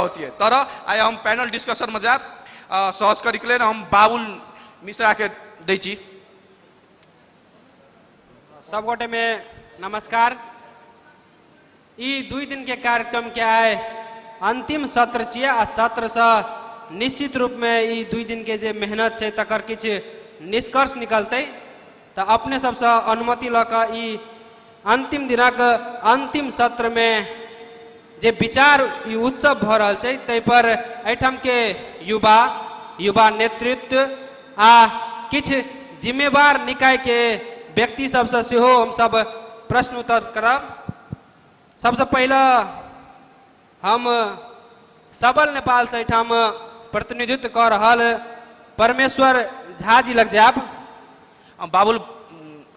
होतिए। तर आइ हम पैनल डिस्कशनमे जायब, सहज करैके लेल हम बाबुल मिश्राके दै छी। सब गोटे में नमस्कार। ई 2 दिन के कार्यक्रम के आइ अंतिम सत्र छियै आ सत्र से निश्चित रूप में ई 2 दिन के जे मेहनत छै तकर किछु निष्कर्ष निकलतै। तऽ अपने सबसँ अनुमति लऽ कऽ ई अंतिम दिनक अंतिम सत्र में जे विचार ई उत्सव भऽ रहल छै ताहि पर एहिठाम के युवा, युवा नेतृत्व आ किछु जिम्मेवार निकाय के व्यक्ति सबसँ सेहो हमसब प्रश्न उत्तर करब। सबसँ पहिले हम सबल नेपाल से एहिठाम प्रतिनिधित्व कऽ रहल परमेश्वर झा जी लग जायब। बाबुल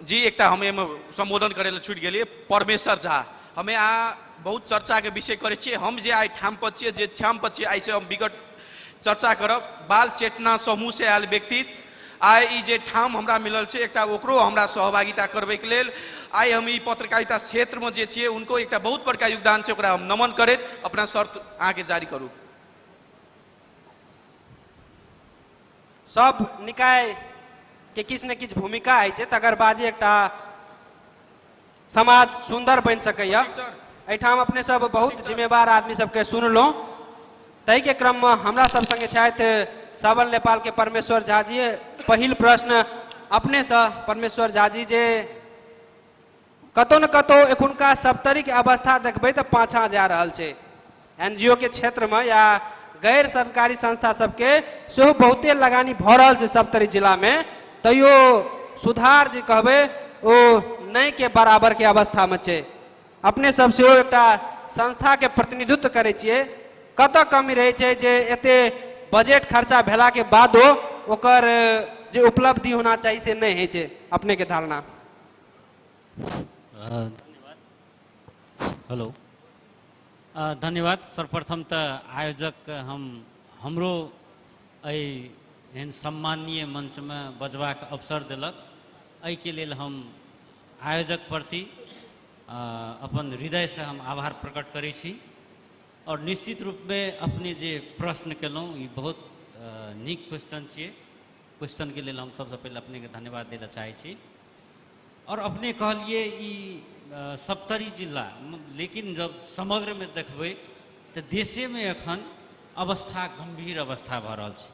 जी, एकटा हम एहिमे संबोधन करै लए छूटि गेलियै। परमेश्वर झा, हमे अहाँ बहुत चर्चाके विषय करै छियै। हम जे आइ ठाम पर छियै, जे ठाम पर छियै, आइसँ हम विगत चर्चा करब। बाल चेतना समूह से आयल व्यक्ति आइ ई जे ठाम हमरा मिलल छै, एकटा ओकरो हमरा सहभागिता करबैके लेल आइ हम ई पत्रकारिता क्षेत्रमे जे छियै उनको एकटा बहुत बड़का योगदान छै, ओकरा हम नमन करैत अपना शर्त अहाँके जारी करू। सब निकाय के किछु ने किछु भूमिका होइ छै, तकर बाद एकटा समाज सुन्दर बनि सकैए। एहिठाम अपने सब बहुत जिम्मेवार आदमी सबके सुनलहुँ। ताहिके क्रममे हमरा सब संगे छथि सबल नेपाल के परमेश्वर झा जी। पहिल प्रश्न अपनेसँ परमेश्वर झा जी, जे कतौ न कतौ एखुनका सप्तरीके अवस्था देखबै तऽ पाछाँ जा रहल छै। एनजीओ के क्षेत्रमे या गैर सरकारी संस्था सबके सेहो बहुते लगानी भऽ रहल छै सप्तरी जिलामे, तैयो सुधार जे कहबै ओ नहि के बराबर के अवस्थामे छै। अपने सब सेहो एकटा संस्थाके प्रतिनिधित्व करै छियै, कतऽ कमी रहै छै जे एते बजट खर्चा भेलाके बादो ओकर जे उपलब्धि होना चाही से नहि होइ छै, अपनेके धारणा? धन्यवाद। हेलो, धन्यवाद। सर्वप्रथम तऽ आयोजक हम हमरो एहि एहन सम्माननीय मंचमे बजबाक अवसर देलक, एहिके लेल हम आयोजक प्रति अपन हृदयसँ हम आभार प्रकट करै छी। और निश्चित रूपमे अपने जे प्रश्न केलहुँ ई बहुत नीक क्वेश्चन छियै। क्वेश्चनके लेल हम सबसँ पहिले अपनेके धन्यवाद दै लए चाहै छी। और अपने कहलिए ई सप्तरी जिला, लेकिन जब समग्रमे देखबै तऽ देशेमे एखन अवस्था गम्भीर अवस्था भऽ रहल छै।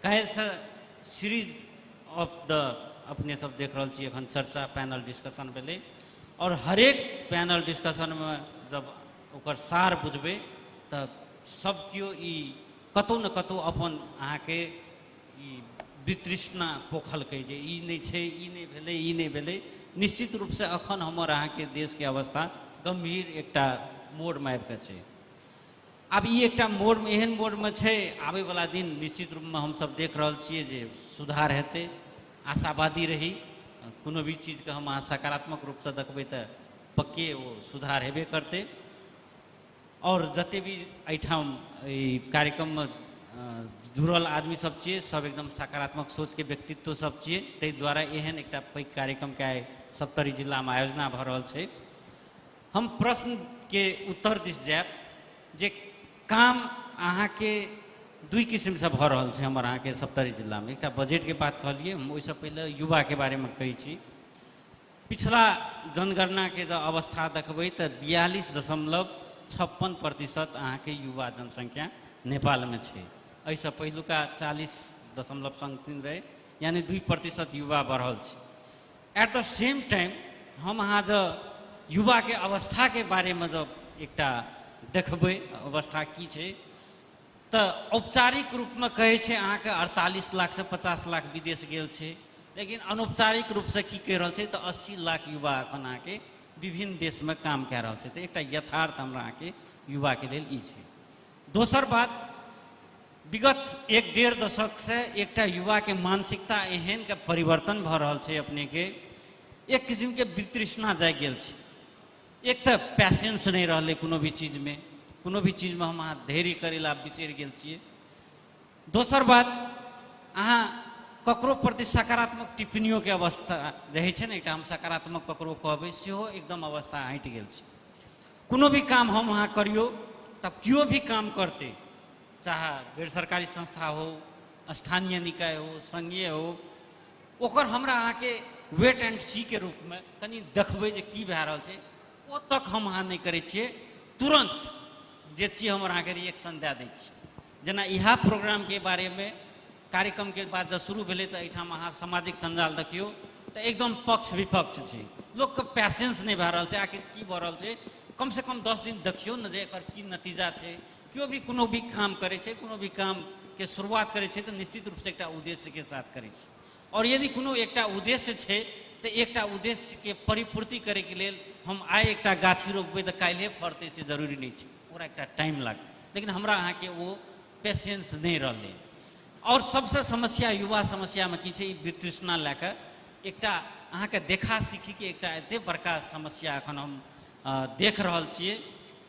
काल्हिसँ सीरीज ऑफ the अपने सब देख रहल छी एखन चर्चा पैनल डिस्कशन भेलै और हरेक पैनल डिस्कशनमे जब ओकर सार बुझबै तऽ सब केओ ई कतौ ने कतौ अपन अहाँके ई वितृष्णा पोखलकै जे ई नहि छै, ई नहि भेलै, ई नहि भेलै। निश्चित रूपसँ एखन हमर अहाँके देशके अवस्था गम्भीर एकटा मोड़मे आबिकऽ छै। आब ई एकटा मोड़मे, एहन मोड़मे छै, आबैवला दिन निश्चित रूपमे हमसब देख रहल छियै जे सुधार हेतै। आशावादी रही, कोनो भी चीजके हम अहाँ सकारात्मक रूपसँ देखबै तऽ पक्के ओ सुधार हेबे करतै। और जते भी एहिठाम एहि कार्यक्रममे जुड़ल आदमी सब छियै, सब एकदम सकारात्मक सोचके व्यक्तित्व सब छियै, ताहि दुआरे एहन एकटा पैघ कार्यक्रमके आइ सप्तरी जिलामे आयोजना भऽ रहल छै। हम प्रश्नके उत्तर दिस जायब जे काम अहाँके दुई किसिमसँ भऽ रहल छै हमर अहाँके सप्तरी जिलामे। एकटा बजटके बात कहलियै हम, ओहिसँ पहिले युवाके बारेमे कहै छी। पिछला जनगणनाके जँ अवस्था देखबै तऽ 42.56% अहाँके युवा जनसङ्ख्या नेपालमे छै। एहिसँ पहिलुका 40.3 रहै, यानि 2% युवा बढ़ल छै। एट the same time हम अहाँ जँ युवाके अवस्थाके बारेमे जँ एकटा देखबै अवस्था की छै तऽ औपचारिक रूपमे कहै छै अहाँके 48 लाखसँ 50 लाख विदेश गेल छै, लेकिन अनौपचारिक रूपसँ की कहि रहल छै तऽ 80 लाख युवा एखन अहाँके विभिन्न देशमे काम कए रहल छै। तऽ एकटा यथार्थ हमरा अहाँके युवाके लेल ई छै। दोसर बात, विगत 1-1.5 दशकसँ एकटा युवाके मानसिकता एहन के परिवर्तन भऽ रहल छै, अपनेके एक किसिमके वितृष्णा जागि गेल छै। एक तऽ पैसेंस नहि रहलै कोनो भी चीजमे, कोनो भी चीजमे हम अहाँ धैर्य करै लए बिसरि गेल छियै। दोसर बात, अहाँ ककरो प्रति सकारात्मक टिप्पणियोके अवस्था रहै छै ने, एकटा हम सकारात्मक ककरो कहबै सेहो एकदम अवस्था हटि गेल छै। कोनो भी काम हम अहाँ करियौ तब केओ भी काम करतै, चाहे गैर सरकारी संस्था हो, स्थानीय निकाय हो, संघीय हो, ओकर हमरा अहाँके वेट एंड सी के रूपमे कनि देखबै जे की भए रहल छै, ओ तक हम अहाँ नहि करै छियै, तुरन्त जे छियै हमर अहाँके रिएक्शन दए दै छियै। जेना इएह प्रोग्रामके बारेमे कार्यक्रमके बाद जब शुरू भेलै तऽ एहिठाम अहाँ सामाजिक सञ्जाल देखियौ तऽ एकदम पक्ष विपक्ष छै, लोकके पैसेंस नहि भए रहल छै आखिर की भऽ रहल छै। कमसँ कम 10 दिन देखियौ ने जे एकर की नतीजा छै। केओ भी कोनो भी काम करै छै, कोनो भी कामके शुरुआत करै छै तऽ निश्चित रूपसँ एकटा उद्देश्यके साथ करै छै, और यदि कोनो एकटा उद्देश्य छै तऽ एकटा उद्देश्यके परिपूर्ति करैके लेल हम आइ एकटा गाछी रोपबै तऽ काल्हिए फड़तै से जरूरी नहि छै, ओकरा एकटा टाइम लागतै। लेकिन हमरा अहाँके ओ पेशेंस नहि रहलै। और सबसँ समस्या युवा समस्यामे की छै, ई वितृष्णा लए कऽ एकटा अहाँके देखा सीखीके एकटा एते बड़का समस्या एखन हम देख रहल छियै।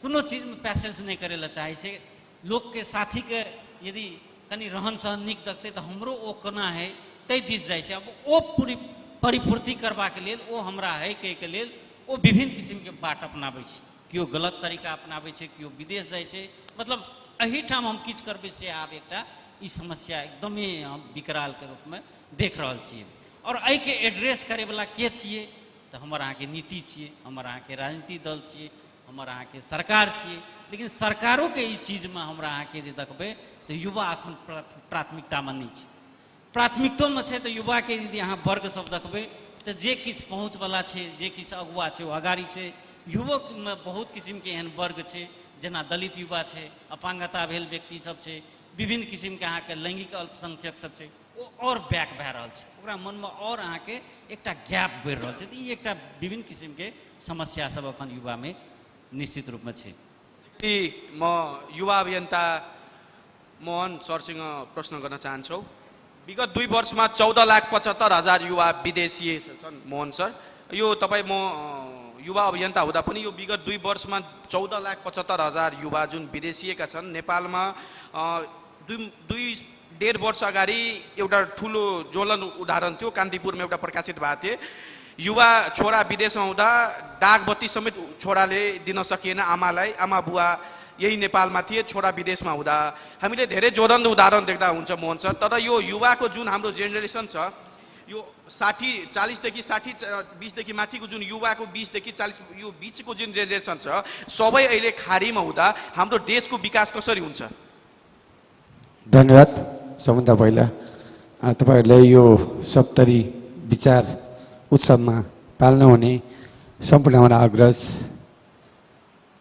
कोनो चीजमे पैसेंस नहि करै लए चाहै छै लोकके, साथीके यदि कनि रहन सहन नीक देखतै तऽ हमरो ओ कोना है ताहि दिस जाइ छै। अब ओ पूरी परिपूर्ति करबाक लेल, ओ हमरा है कहैके लेल ओ विभिन्न किसिमके बाट अपनाबै छै। केओ गलत तरीका अपनाबै छै, केओ विदेश जाइ छै, मतलब एहिठाम हम किछु करबै से आब एकटा ई समस्या एकदमे हम विकरालके रूपमे देख रहल छियै। और एहिके एड्रेस करैवला के छियै तऽ हमर अहाँके नीति छियै, हमर अहाँके राजनीतिक दल छियै, हमर अहाँके सरकार छियै। लेकिन सरकारोके ई चीजमे हमरा अहाँके जे देखबै तऽ युवा एखन प्राथमिकतामे नहि छै। प्राथमिकतोमे छै तऽ युवाके यदि अहाँ वर्ग सब देखबै तऽ जे किछु पहुँचवला छै, जे किछु अगुआ छै ओ अगाड़ी छै। युवकमे बहुत किसिमके एहन वर्ग छै, जेना दलित युवा छै, अपाङ्गता भेल व्यक्ति सब छै, विभिन्न किसिमके अहाँके लैङ्गिक अल्पसंख्यक सब छै, ओ आओर बैक भए रहल छै, ओकरा मनमे आओर अहाँके एकटा गैप बढ़ि रहल छै। तऽ ई एकटा विभिन्न किसिमके समस्या सब एखन युवामे निश्चित रूपमे छै। म युवा अभियन्ता मोहन सरसँग प्रश्न गर्न चाहन्छु। विगत 2 वर्षमा 14,75,000 युवा विदेशी छन्। मोहन सर, यो तपाईँ म युवा अभियन्ता हुँदा पनि यो विगत 2 वर्षमा 14,75,000 युवा जुन विदेशिएका छन्, नेपालमा 2-1.5 वर्ष अगाडि एउटा ठुलो ज्वलन उदाहरण थियो, कान्तिपुरमा एउटा प्रकाशित भएको थियो। युवा छोरा विदेशमा हुँदा डाकबत्ती समेत छोराले दिन सकिएन आमालाई, आमा बुवा यही नेपालमा थिए, छोरा विदेशमा हुँदा। हामीले धेरै ज्वलन्त उदाहरण देख्दा हुन्छ मोहन सर, तर यो युवाको जुन हाम्रो जेनेरेसन छ, यो 40 देखि 60 20 देखि माथिको जुन युवाको 20 देखि 40 यो बिचको जुन जेनेरेसन छ, सबै अहिले खाडीमा हुँदा हाम्रो देशको विकास कसरी हुन्छ? धन्यवाद। सबभन्दा पहिला तपाईँहरूलाई यो सप्तरी विचार उत्सवमा पाल्नुहुने सम्पूर्ण हाम्रा अग्रज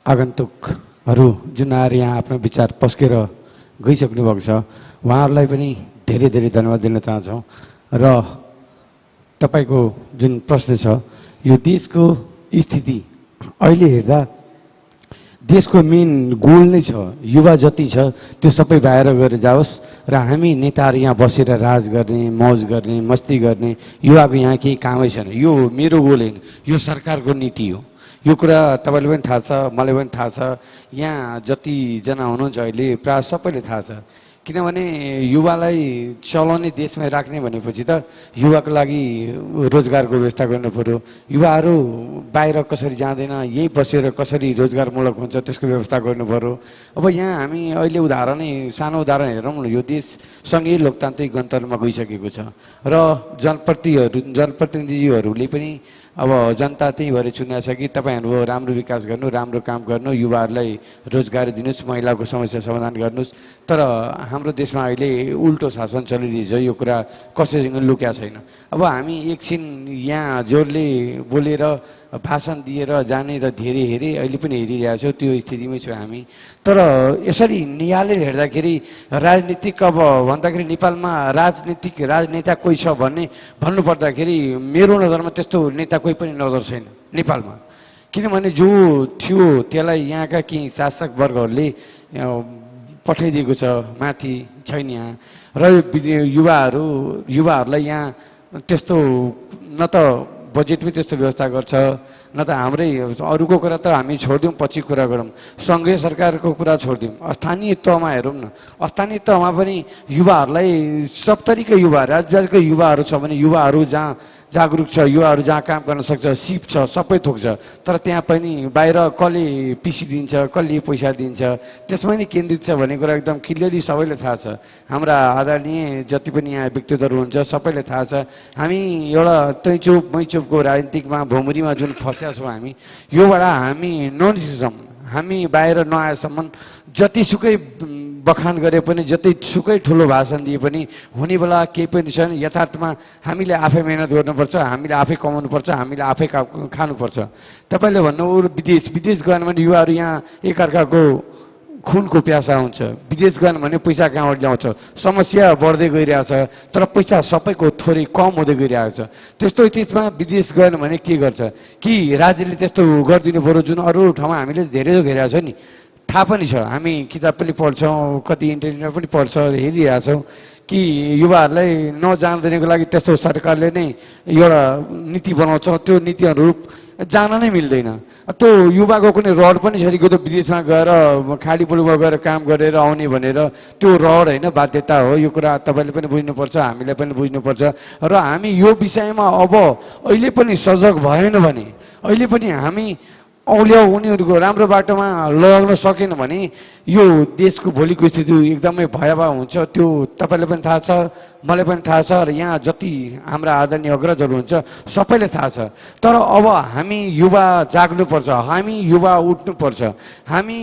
आगन्तुकहरू जुन आएर यहाँ आफ्नो विचार पस्केर गइसक्नु भएको छ, उहाँहरूलाई पनि धेरै धेरै धन्यवाद दिन चाहन्छौँ। र तपाईँको जुन प्रश्न छ, यो देशको स्थिति अहिले हेर्दा देशको मेन गोल नै छ युवा जति छ त्यो सबै बाहिर गएर जाओस् र हामी नेताहरू यहाँ बसेर राज गर्ने, मौज गर्ने, मस्ती गर्ने युवाको यहाँ केही कामै छैन। यो मेरो गोल होइन, यो सरकारको नीति हो। यो कुरा तपाईँलाई पनि थाहा छ, मलाई पनि थाहा छ, यहाँ जतिजना हुनुहुन्छ अहिले प्रायः सबैले थाहा छ। किनभने युवालाई चलाउने देशमा राख्ने भनेपछि त युवाको लागि रोजगारको व्यवस्था गर्नु पर्यो। युवाहरू बाहिर कसरी जाँदैन, यहीँ बसेर कसरी रोजगारमूलक हुन्छ त्यसको व्यवस्था गर्नु पर्यो। अब यहाँ हामी अहिले उदाहरणै सानो उदाहरण हेरौँ न, यो देश सँगै लोकतान्त्रिक गणतन्त्रमा गइसकेको छ र जनप्रतिनिधिहरूले पनि अब जनता त्यही भएर चुनेको छ कि तपाईँहरू राम्रो विकास गर्नु, राम्रो काम गर्नु, युवाहरूलाई रोजगारी दिनुहोस्, महिलाको समस्या समाधान गर्नुहोस्। तर हाम्रो देशमा अहिले उल्टो शासन चलिरहेछ, यो कुरा कसैसँग लुक्या छैन। अब हामी एकछिन यहाँ जोरले बोलेर भाषण दिएर जाने त धेरै हेरे, अहिले पनि हेरिरहेको छौँ, त्यो स्थितिमै छौँ हामी। तर यसरी निहालेर हेर्दाखेरि राजनीतिक अब भन्दाखेरि नेपालमा राजनीतिक राजनेता कोही छ भन्ने भन्नुपर्दाखेरि मेरो नजरमा त्यस्तो नेता कोही पनि नजर छैन नेपालमा। किनभने जो थियो त्यसलाई यहाँका केही शासक वर्गहरूले पठाइदिएको छ, माथि छैन यहाँ। र युवाहरू युवाहरूलाई यहाँ त्यस्तो न त बजेटमै त्यस्तो व्यवस्था गर्छ, न त हाम्रै अरूको कुरा त हामी छोडिदिउँ, पछि कुरा गरौँ, सङ्घीय सरकारको कुरा छोडिदिउँ, स्थानीय तहमा हेरौँ न। स्थानीय तहमा पनि युवाहरूलाई सब थरीका युवा, राजबाजको युवाहरू छ भने युवाहरू जहाँ जागरुक छ, युवाहरू जहाँ काम गर्न सक्छ, सिप छ, सबै थोक छ, तर त्यहाँ पनि बाहिर कसले पिसी दिन्छ, कसले पैसा दिन्छ त्यसमा नै केन्द्रित छ भन्ने कुरा एकदम क्लियरली सबैलाई थाहा छ। हाम्रा आदरणीय जति पनि यहाँ व्यक्तित्वहरू हुन्छ सबैलाई थाहा छ। हामी एउटा तैचोप मैचोपको राजनीतिकमा भोमुरीमा जुन फस्या छौँ हामी, योबाट हामी ननिस्कौँ। हामी बाहिर नआएसम्म जतिसुकै बखान गरे पनि, जतिसुकै ठुलो भाषण दिए पनि हुने बेला केही पनि छैन। यथार्थमा हामीले आफै मेहनत गर्नुपर्छ, हामीले आफै कमाउनुपर्छ, हामीले आफै खानुपर्छ। तपाईँले भन्नु विदेश विदेश गएन भने युवाहरू यहाँ एकअर्काको खुनको प्यासा हुन्छ, विदेश गएन भने पैसा कहाँबाट ल्याउँछ? समस्या बढ्दै गइरहेछ तर पैसा सबैको थोरै कम हुँदै गइरहेको छ। त्यस्तो त्यसमा विदेश गएन भने के गर्छ कि राज्यले त्यस्तो गरिदिनु पऱ्यो जुन अरू ठाउँमा हामीले धेरै हेरेको छ नि, थाहा पनि छ, हामी किताब पनि पढ्छौँ, कति इन्टरनेटमा पनि पढ्छ, हेरिरहेछौँ कि युवाहरूलाई नजान्दिनुको लागि त्यस्तो सरकारले नै एउटा नीति बनाउँछ, त्यो नीति अनुरूप जान नै मिल्दैन। त्यो युवाको कुनै रहर पनि छैन कि त्यो विदेशमा गएर खाडी मुलुकमा गएर काम गरेर आउने भनेर, त्यो रहर होइन, बाध्यता हो। यो कुरा तपाईँले पनि बुझ्नुपर्छ, हामीले पनि बुझ्नुपर्छ। र हामी यो विषयमा अब अहिले पनि सजग भएन भने, अहिले पनि हामी औल्याउ उनीहरूको राम्रो बाटोमा लग्न सकेन भने यो देशको भोलिको स्थिति एकदमै भयावह हुन्छ। त्यो तपाईँलाई पनि थाहा छ, मलाई पनि थाहा छ, र यहाँ जति हाम्रा आदरणीय अग्रजहरू हुन्छ सबैलाई थाहा छ। तर अब हामी युवा जाग्नुपर्छ, हामी युवा उठ्नुपर्छ। हामी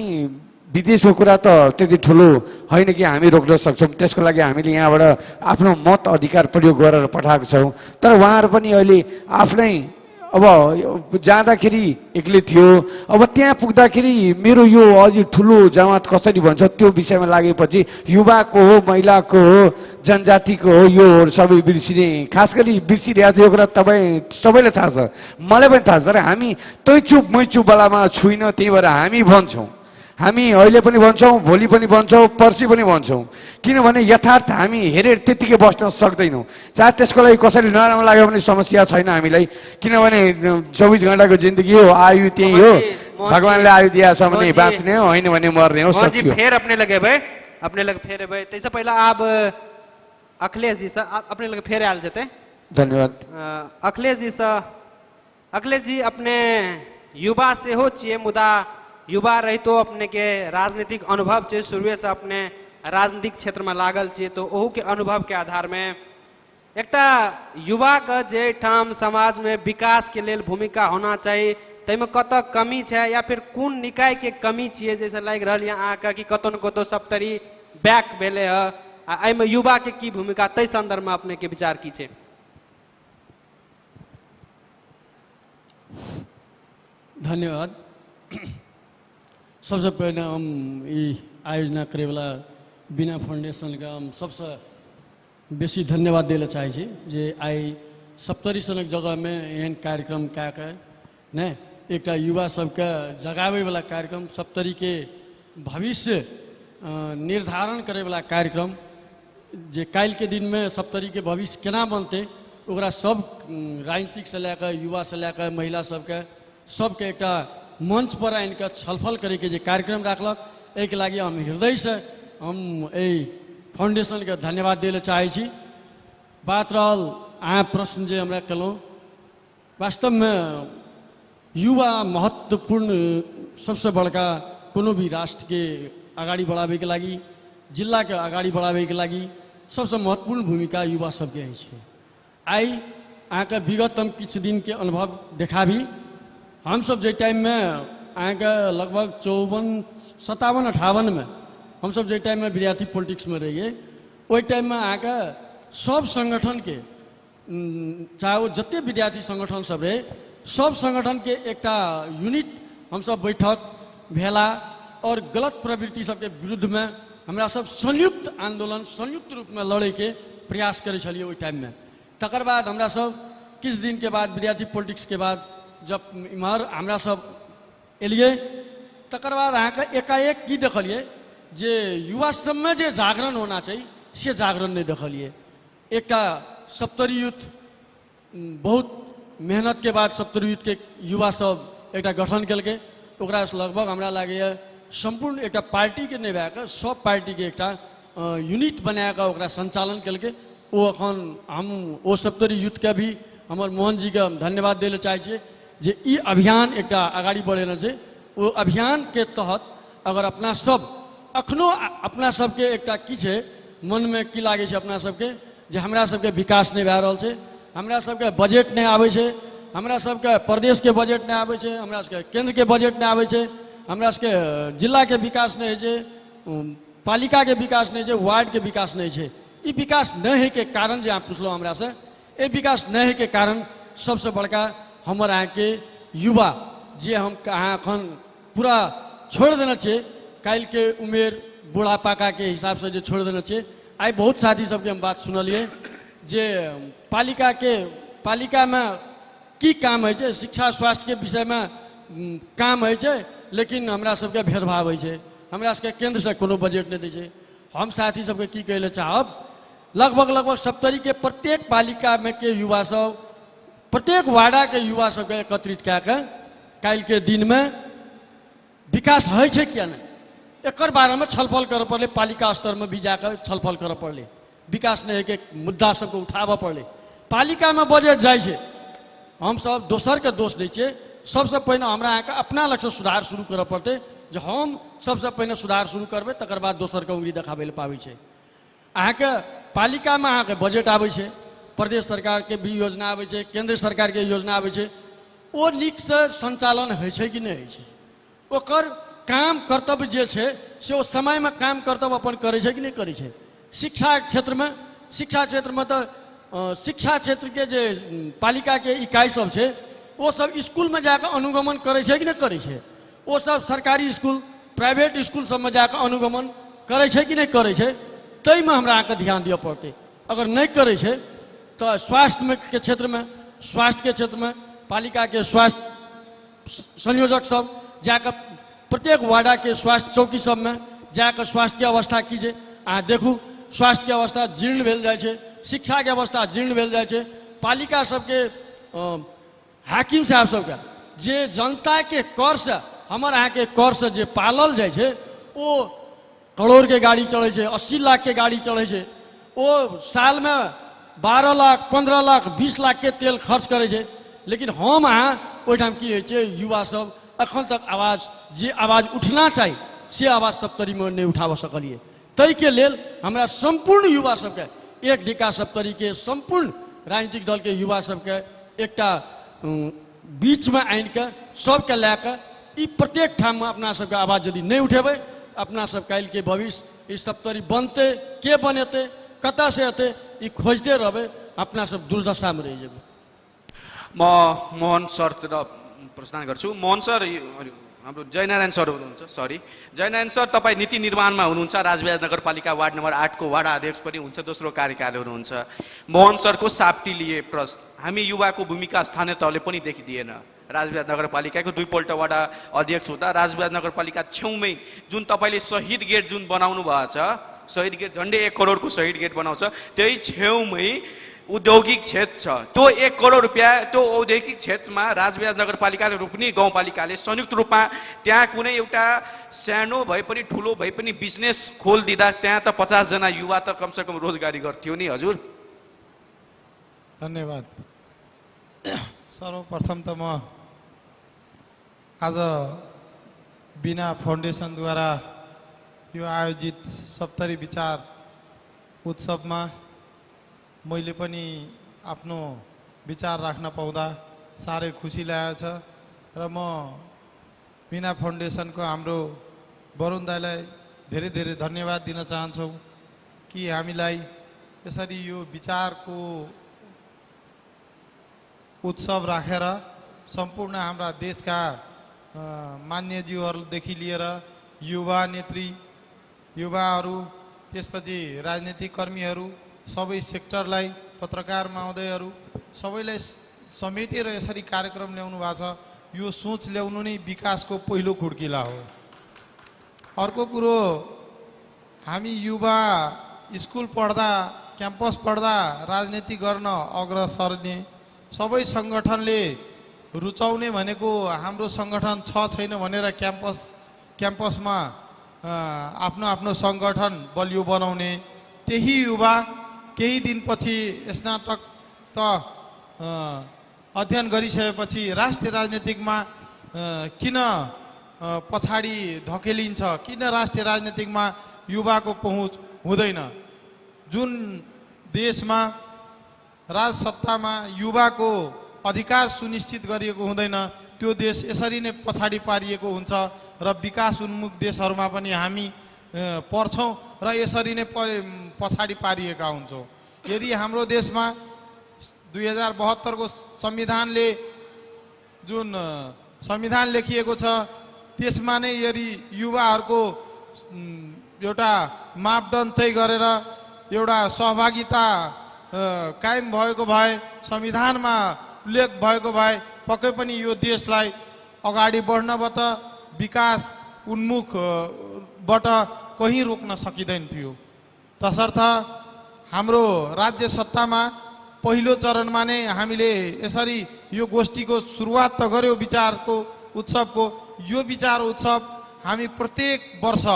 विदेशको कुरा त त्यति ठुलो होइन कि हामी रोक्न सक्छौँ, त्यसको लागि हामीले यहाँबाट आफ्नो मत अधिकार प्रयोग गरेर पठाएको छौँ। तर उहाँहरू पनि अहिले आफ्नै अब जाँदाखेरि एक्लै थियो, अब त्यहाँ पुग्दाखेरि मेरो यो अझै ठुलो जमात कसरी भन्छ त्यो विषयमा लागेपछि युवाको हो, महिलाको हो, जनजातिको हो, यो सबै बिर्सिने, खास गरी बिर्सिरहेको थियो। यो कुरा तपाईँ सबैलाई थाहा छ, मलाई पनि थाहा छ। तर हामी तै चुप मै चुप वालामा छुइनँ, त्यही भएर हामी भन्छौँ, हामी अहिले पनि भन्छौँ, भोलि पनि भन्छौँ, पर्सि पनि भन्छौँ, किनभने यथार्थ हामी हेरेर त्यत्तिकै बस्न सक्दैनौँ। चाहे त्यसको लागि कसैले नराम्रो लाग्यो भने समस्या छैन हामीलाई, किनभने 24 घन्टाको जिन्दगी हो, आयु त्यही हो, भगवान्ले आयु दिएको छ भने बाँच्ने हो, होइन भने मर्ने हो। सकियो। फेर अपने लगे भाइ, अपने लगे फेर भाइ। त्यसो पहिला अब अखिलेश जी से अपने लगे फेर आयल जेतै। धन्यवाद। अखिलेश जी से, अखिलेश जी अपने युवा सेहो छियै, मुदा युवा रहितो अपने के राजनीतिक अनुभव छै, शुरुए से अपने राजनीतिक क्षेत्र में लागल छियै, तो ओहू के अनुभव के आधार में एकटा युवा के जे ठाम समाज में विकास के लेल भूमिका होना चाही ताहिमे कतऽ कमी छै या फिर कोन निकाय के कमी छियै, जैसे लागि रहल यऽ अहाँके कि कतौ न कतौ सप्तरी बैक भेलै हँ, आ एहिमे युवा के की भूमिका, ताहि संदर्भ में अपने के विचार की छै? धन्यवाद। सबसे पहले हम ई आयोजना करैवला बिना फाउंडेशनके हम सबसे बेसी धन्यवाद दै लए चाहै छी जे आइ सप्तरी सनक जगहमे एहन कार्यक्रम कए कऽ ने एकटा युवा सबके जगाबैवला कार्यक्रम, सप्तरीके भविष्य निर्धारण करैवला कार्यक्रम, जे काल्हिके दिनमे सप्तरीके भविष्य केना बनतै ओकरा सब राजनीतिकसँ लए कऽ युवासँ लए कऽ महिला सबके सबके एकटा मंच पर आनि कऽ छलफल करैके जे कार्यक्रम राखलक, एहिके लागि हम हृदयसँ हम एहि फाउंडेशनके धन्यवाद दै लए चाहै छी। बात रहल अहाँ प्रश्न जे हमरा केलहुँ, वास्तवमे युवा महत्वपूर्ण सबसँ बड़का कोनो भी राष्ट्रके अगाडि बढ़ाबैके लागि, जिल्लाके अगाडि बढ़ाबैके लागि सबसँ महत्वपूर्ण भूमिका युवा सबके अछि। आइ अहाँके विगत हम किछु दिनके अनुभव देखाबी, हमसब जे टाइममे अहाँके लगभग 54 57 58 में हमसब जे टाइममे विद्यार्थी पॉलिटिक्समे रहियै, ओहि टाइममे अहाँके सब संगठनके, चाहे ओ जते विद्यार्थी संगठन सब रहे, सब संगठनके एकटा यूनिट हमसब बैठक भेला और गलत प्रवृत्ति सबके विरुद्धमे हमरा सब संयुक्त आंदोलन संयुक्त रूपमे लड़ैके प्रयास करै छलियै ओहि टाइममे। तकर बाद हमरा सब किछु दिनके बाद विद्यार्थी पॉलिटिक्सके बाद जब इम्हर हमरा सब एलियै, तकर बाद अहाँके एकाएक की देखलियै जे युवा सबमे जे जागरण होना चाही से जागरण नहि देखलियै। एकटा सप्तरी यूथ बहुत मेहनतके बाद सप्तरी यूथके युवा सब एकटा गठन केलकै, ओकरा लगभग हमरा लागैए सम्पूर्ण एकटा पार्टीके नहि भए कऽ सब पार्टीके एकटा यूनिट बना कऽ ओकरा सञ्चालन केलकै। ओ अखन हम ओ सप्तरी यूथके भी हमर मोहन जीके हम धन्यवाद दै लए चाहै छियै जे ई अभियान एकटा अगाडि बढ़ेने छै। ओ अभियानके तहत अगर अपना सब अखनो अपना सबके एकटा की छै मनमे की लागै छै अपना सबके जे हमरा सबके विकास नहि भए रहल छै, हमरा सबके बजट नहि आबै छै, हमरा सबके प्रदेशके बजट नहि आबै छै, हमरा सबके केन्द्रके बजट नहि आबै छै, हमरा सबके जिलाके विकास नहि होइ छै, पालिकाके विकास नहि होइ छै, वार्डके विकास नहि होइ छै। ई विकास नहि होइके कारण जे अहाँ पुछलहुँ हमरासँ, एहि विकास नहि होइके कारण सबसँ बड़का हमर अहाँके युवा जे हम अहाँ एखन पूरा छोड़ि देने छियै, काल्हिके उमेर बुढ़ापाकाके हिसाबसँ जे छोड़ि देने छियै। आइ बहुत साथी सबके हम बात सुनलियै जे पालिकामे की काम होइ छै, शिक्षा स्वास्थ्यके विषयमे काम होइ छै, लेकिन हमरा सबके भेदभाव होइ छै, हमरा सबके केन्द्रसँ कोनो बजट नहि दै छै। हम साथी सबके की कहै लए चाहब, लगभग लगभग सप्तरीके प्रत्येक पालिकामे के युवा सब, प्रत्येक वार्डाके युवा सबके एकत्रित कए कऽ काल्हिके दिनमे विकास होइ छै किया नहि, एकर बारेमे छलफल करऽ पड़लै, पालिका स्तरमे भी जाकऽ छलफल करऽ पड़लै, विकास नहि होइके मुद्दा सबके उठाबऽ पड़लै। पालिकामे बजट जाइ छै, हमसब दोसरके दोष दै छियै। सबसँ पहिने हमरा अहाँके अपना लगसँ सुधार शुरू करऽ पड़तै, जे हम सबसँ पहिने सुधार शुरू करबै तकर बाद दोसरके उंगली देखाबै लए पाबै छै। अहाँके पालिकामे अहाँके बजट आबै छै, प्रदेश सरकारके भी योजना आबै छै, केन्द्र सरकारके योजना आबै छै, ओ नीकसँ सञ्चालन होइ छै कि नहि होइ छै, ओकर काम कर्तव्य जे छै से ओ समयमे काम कर्तव्य अपन करै छै कि नहि करै छै। शिक्षा क्षेत्रमे तऽ शिक्षा क्षेत्रके जे पालिकाके इकाइ सब छै ओ सब इसकुलमे जाकऽ अनुगमन करै छै कि नहि करै छै, ओ सब सरकारी इसकुल प्राइवेट इसकुल सबमे जाकऽ अनुगमन करै छै कि नहि करै छै, ताहिमे हमरा अहाँके ध्यान दिअ पड़तै। अगर नहि करै छै तऽ स्वास्थ्यके क्षेत्रमे, स्वास्थ्यके क्षेत्रमे पालिकाके स्वास्थ्य संयोजक सब जाकऽ प्रत्येक वार्डाके स्वास्थ्य चौकी सबमे जाकऽ स्वास्थ्यके अवस्था की छै अहाँ देखू, स्वास्थ्यके अवस्था जीर्ण भेल जाइ छै, शिक्षाके अवस्था जीर्ण भेल जाइ छै। पालिका सबके हाकिम साहब सबके जे जनताके करसँ, हमर अहाँके करसँ जे पालल जाइ छै, ओ करोड़के गाड़ी चढ़ै छै, 80 लाखके गाड़ी चढ़ै छै, ओ सालमे 12 लाख 15 लाख 20 लाखके तेल खर्च करै छै। लेकिन हम अहाँ ओहिठाम की होइ छै, युवा सब एखन तक आवाज, जे आवाज उठना चाही से आवाज सप्तरीमे नहि उठाबऽ सकलियै। ताहिके लेल हमरा सम्पूर्ण युवा सबके एक ढिका सप्तरीके सम्पूर्ण राजनीतिक दलके युवा सबके एकटा बीचमे आनिकऽ सबके लए कऽ ई प्रत्येक ठाममे अपना सबके आवाज यदि नहि उठेबै, अपना सब काल्हिके भविष्य ई सप्तरी बनतै के बनेतै कतऽसँ एतै ई खोजिते रहबै, अपना सब दुर्दशामे रहि जेबै। म मोहन सरतिर प्रस्थान गर्छु। मोहन सर, हाम्रो जयनारायण सर हुनुहुन्छ, सरी जयनारायण सर, तपाईँ नीति निर्माणमा हुनुहुन्छ, राजविराज नगरपालिका वार्ड नम्बर 8 को वार्ड अध्यक्ष पनि हुनुहुन्छ, दोस्रो कार्यकाल हुनुहुन्छ। मोहन सरको साप्टी लिए प्रश्न, हामी युवाको भूमिका स्थानीय तहले पनि देखिदिएन। राजविराज नगरपालिकाको दुईपल्ट वार्ड अध्यक्ष हुँदा राजविराज नगरपालिका छेउमै जुन तपाईँले शहीद गेट जुन बनाउनु भएको छ, शहीद गेट झन्डै 1 करोडको शहीद गेट बनाउँछ, त्यही छेउमै औद्योगिक क्षेत्र छ। त्यो 1 करोड रुपियाँ त्यो औद्योगिक क्षेत्रमा राजविराज नगरपालिका र रूपनी गाउँपालिकाले संयुक्त रूपमा त्यहाँ कुनै एउटा सानो भए पनि ठुलो भए पनि बिजनेस खोलिदिँदा त्यहाँ त 50 जना युवा त कमसेकम रोजगारी गर्थ्यो नि हजुर। धन्यवाद। सर्वप्रथम त म आज बिना फाउन्डेसनद्वारा यो आयोजित सप्तरी विचार उत्सवमा मैले पनि आफ्नो विचार राख्न पाउँदा साह्रै खुसी लागेको छ र म बिना फाउन्डेसनको हाम्रो वरुण दाईलाई धेरै धेरै धन्यवाद दिन चाहन्छौँ कि हामीलाई यसरी यो विचारको उत्सव राखेर सम्पूर्ण हाम्रा देशका मान्यज्यूहरूदेखि लिएर युवा नेत्री, युवाहरू, त्यसपछि राजनीतिक कर्मीहरू, सबै सेक्टरलाई, पत्रकार महोदयहरू सबैलाई समेटेर यसरी कार्यक्रम ल्याउनु भएको छ। यो सोच ल्याउनु नै विकासको पहिलो खुड्किला हो। अर्को कुरो, हामी युवा स्कुल पढ्दा, क्याम्पस पढ्दा राजनीति गर्न अग्रसर सबै सङ्गठनले रुचाउने भनेको हाम्रो सङ्गठन छ छैन भनेर क्याम्पसमा आफ्नो आफ्नो सङ्गठन बलियो बनाउने, त्यही युवा केही दिनपछि स्नातक त अध्ययन गरिसकेपछि राष्ट्रिय राजनीतिकमा किन पछाडि धकेलिन्छ, किन राष्ट्रिय राजनीतिकमा युवाको पहुँच हुँदैन? जुन देशमा राजसत्तामा युवाको अधिकार सुनिश्चित गरिएको हुँदैन त्यो देश यसरी नै पछाडि पारिएको हुन्छ र विकास उन्मुख देशहरूमा पनि हामी पर्छौँ र यसरी नै पछाडि पारिएका हुन्छौँ। यदि हाम्रो देशमा 2072 को संविधानले जुन संविधान लेखिएको छ त्यसमा नै यदि युवाहरूको एउटा मापदण्ड तय गरेर एउटा सहभागिता कायम भएको भए, संविधानमा उल्लेख भएको भए पक्कै पनि यो देशलाई अगाडि बढ्नबाट, विकास उन्मुखबाट कहीँ रोक्न सकिँदैन थियो। तसर्थ हाम्रो राज्य सत्तामा पहिलो चरणमा नै हामीले यसरी यो गोष्ठीको सुरुवात त गर्यौँ, विचारको उत्सवको। यो विचार उत्सव हामी प्रत्येक वर्ष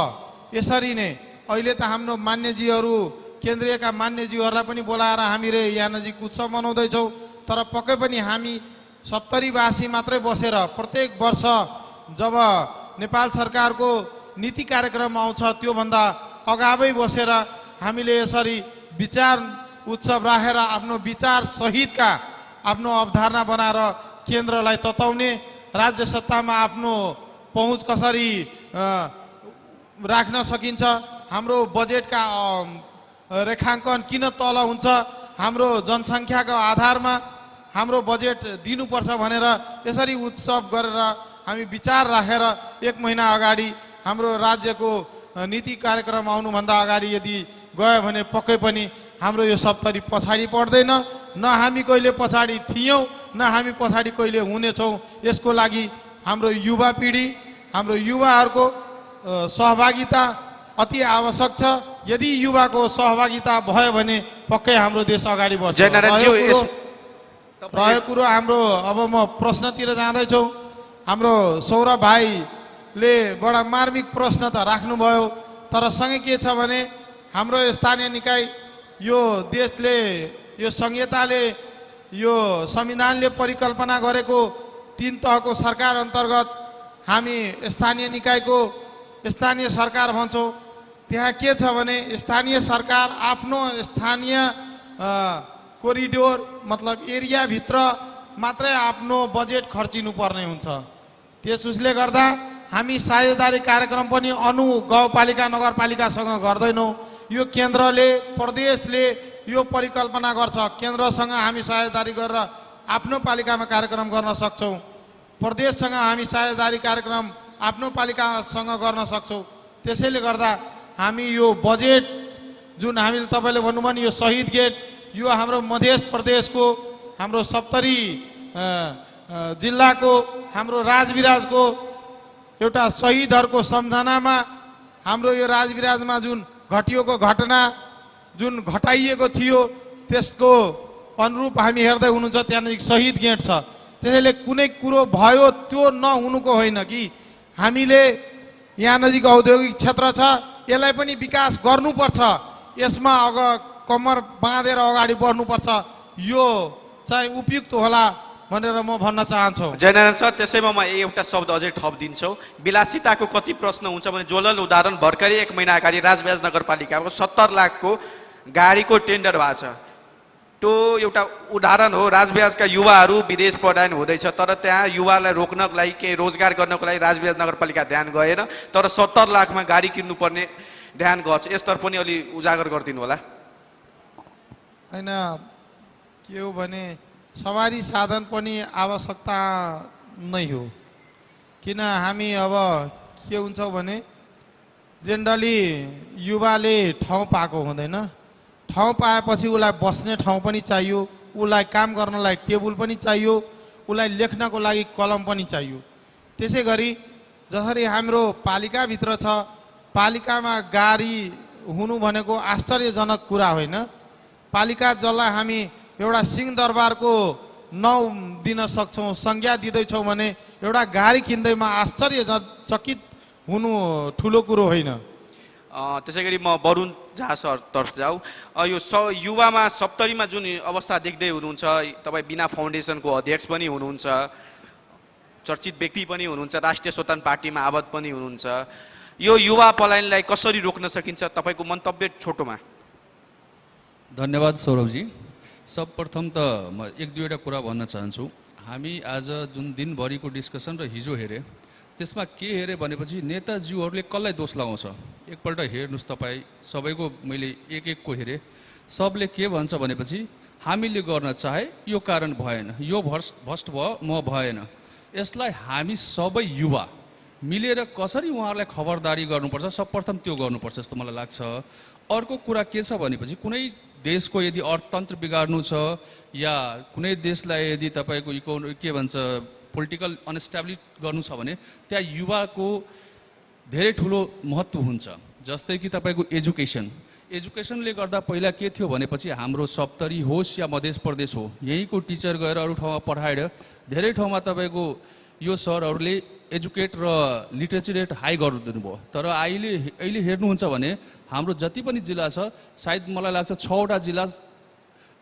यसरी नै, अहिले त हाम्रो मान्यजीहरू, केन्द्रीयका मान्यजीहरूलाई पनि बोलाएर हामीले यहाँ नजिक उत्सव मनाउँदैछौँ, तर पक्कै पनि हामी सप्तरीवासी मात्रै बसेर प्रत्येक वर्ष जब नेपाल सरकारको नीति कार्यक्रम आउँछ त्योभन्दा अगावै बसेर हामीले यसरी विचार उत्सव राखेर आफ्नो विचार सहितका आफ्नो अवधारणा बनाएर केन्द्रलाई तताउने, राज्य सत्तामा आफ्नो पहुँच कसरी राख्न सकिन्छ, हाम्रो बजेटका रेखाङ्कन किन तल हुन्छ, हाम्रो जनसङ्ख्याको आधारमा हाम्रो बजेट दिनुपर्छ भनेर यसरी उत्सव गरेर हामी विचार राखेर एक महिना अगाडि हाम्रो राज्यको नीति कार्यक्रम आउनुभन्दा अगाडि यदि गयो भने पक्कै पनि हाम्रो यो सप्तरी पछाडि पर्दैन। न हामी कहिले पछाडि थियौँ, न हामी पछाडि कहिले हुनेछौँ। यसको लागि हाम्रो युवा पिँढी, हाम्रो युवाहरूको सहभागिता अति आवश्यक छ। यदि युवाको सहभागिता भयो भने पक्कै हाम्रो देश अगाडि बढ्छ। रह्यो कुरो हाम्रो, अब म प्रश्नतिर जाँदैछु। हाम्रो सौरभ भाइले बडा मार्मिक प्रश्न त राख्नुभयो, तर सँगै के छ भने हाम्रो स्थानीय निकाय यो देशले, यो संहिताले, यो संविधानले परिकल्पना गरेको 3 तहको सरकार अन्तर्गत हामी स्थानीय निकायको स्थानीय सरकार भन्छौँ। त्यहाँ के छ भने स्थानीय सरकार आफ्नो स्थानीय कोरिडोर मतलब एरियाभित्र मात्रै आफ्नो बजेट खर्चिनु पर्ने हुन्छ। त्यसले गर्दा हामी साझेदारी कार्यक्रम पनि अनु गाउँपालिका नगरपालिकासँग गर्दैनौँ। यो केन्द्रले, प्रदेशले यो परिकल्पना गर्छ। केन्द्रसँग हामी साझेदारी गरेर आफ्नो पालिकामा कार्यक्रम गर्न सक्छौँ, प्रदेशसँग हामी साझेदारी कार्यक्रम आफ्नो पालिकासँग गर्न सक्छौँ। त्यसैले गर्दा हामी यो बजेट जुन हामीले तपाईँले भन्नुभयो नि यो शहीद गेट, यो हाम्रो मध्य प्रदेशको, हाम्रो सप्तरी जिल्लाको, हाम्रो राजविराजको एउटा शहीदहरूको सम्झनामा हाम्रो यो राजविराजमा जुन घटिएको घटना, जुन घटाइएको थियो त्यसको अनुरूप हामी हेर्दै हुनुहुन्छ त्यहाँनिर शहीद गेट छ। त्यसैले कुनै कुरो भयो त्यो नहुनुको होइन कि हामीले यहाँ नजिक औद्योगिक क्षेत्र छ, यसलाई पनि विकास गर्नुपर्छ, यसमा अग कमर बाँधेर अगाडि बढ्नुपर्छ, यो चाहिँ उपयुक्त होला भनेर म भन्न चाहन्छु। जयनारायण सर, त्यसैमा म एउटा शब्द अझै थप दिन्छु। विलासिताको कति प्रश्न हुन्छ भने ज्वलल उदाहरण भर्खरै एक महिना अगाडि राजविराज नगरपालिकाको 70 लाखको गाडीको टेन्डर भएको छ। त्यो एउटा उदाहरण हो। राजविराजका युवाहरू विदेश पलायन हुँदैछ, तर त्यहाँ युवालाई रोक्नको लागि, केही रोजगार गर्नको लागि राजविराज नगरपालिका ध्यान गएन, तर 70 लाखमा गाडी किन्नुपर्ने ध्यान गर्छ। यसतर्फ पनि अलि उजागर गरिदिनु होला। होइन, के हो भने सवारी साधन पनि आवश्यकता नै हो। किन हामी अब के हुन्छ भने जेनरली युवाले ठाउँ पाएको हुँदैन। ठाउँ पाएपछि उसलाई बस्ने ठाउँ पनि चाहियो, उसलाई काम गर्नलाई टेबल पनि चाहियो, उसलाई लेख्नको लागि कलम पनि चाहियो। त्यसै गरी जसरी हाम्रो पालिकाभित्र छ, पालिकामा गाडी हुनु भनेको आश्चर्यजनक कुरा होइन। पालिका जसलाई हामी एउटा सिंहदरबारको नाउँ दिन सक्छौँ, संज्ञा दिँदैछौँ भने एउटा गाडी किन्दैमा आश्चर्यचकित हुनु ठुलो कुरो होइन। त्यसै गरी म वरुण झा सरतर्फ जाऊ। यो युवामा सप्तरीमा जुन अवस्था देख्दै हुनुहुन्छ, तपाईँ बिना फाउन्डेसनको अध्यक्ष पनि हुनुहुन्छ, चर्चित व्यक्ति पनि हुनुहुन्छ, राष्ट्रिय स्वतन्त्र पार्टीमा आबद्ध पनि हुनुहुन्छ, यो युवा पलायनलाई कसरी रोक्न सकिन्छ, तपाईँको मन्तव्य छोटोमा? धन्यवाद सौरभजी। सर्वप्रथम त म एक दुईवटा कुरा भन्न चाहन्छु। हामी आज जुन दिनभरिको डिस्कसन र हिजो हेरेँ त्यसमा के हेरेँ भनेपछि नेताज्यूहरूले कसलाई दोष लगाउँछ एकपल्ट हेर्नुहोस्। तपाईँ सबैको मैले एक एकको हेरेँ, सबले के भन्छ भनेपछि हामीले गर्न चाहे यो कारण भएन, यो भ्रष्ट भयो, म भएन। यसलाई हामी सबै युवा मिलेर कसरी उहाँहरूलाई खबरदारी गर्नुपर्छ, सर्वप्रथम त्यो गर्नुपर्छ जस्तो मलाई लाग्छ। अर्को कुरा के छ भनेपछि कुनै देशको यदि अर्थतन्त्र बिगार्नु छ या कुनै देशलाई यदि तपाईँको के भन्छ पोलिटिकल अनस्ट्याब्लिस गर्नु छ भने त्यहाँ युवाको धेरै ठुलो महत्त्व हुन्छ। जस्तै कि तपाईँको एजुकेसनले गर्दा पहिला के थियो भनेपछि हाम्रो सप्तरी होस् या मध्य प्रदेश हो, यहीँको टिचर गएर अरू ठाउँमा पढाएर धेरै ठाउँमा तपाईँको यो सरहरूले एजुकेट र लिटरेसी रेट हाई गरिदिनु भयो। तर अहिले हेर्नुहुन्छ भने हाम्रो जति पनि जिल्ला छ, सायद मलाई लाग्छ 6वटा जिल्ला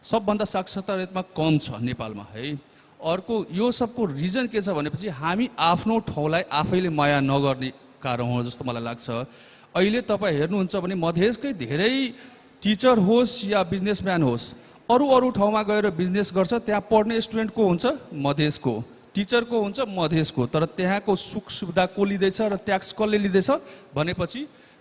सबभन्दा साक्षरता रेटमा कम छ नेपालमा है। अर्को यो सबको रिजन के छ भनेपछि हामी आफ्नो ठाउँलाई आफैले माया नगर्ने कारण हो जस्तो मलाई लाग्छ। अहिले तपाईँ हेर्नुहुन्छ भने मधेसकै धेरै टिचर होस् या बिजनेसम्यान होस्, अरू अरू ठाउँमा गएर बिजनेस गर्छ, त्यहाँ पढ्ने स्टुडेन्ट को हुन्छ? मधेसको। टिचरको हुन्छ? मधेसको। तर त्यहाँको सुख सुविधा को लिँदैछ र ट्याक्स कसले लिँदैछ भनेपछि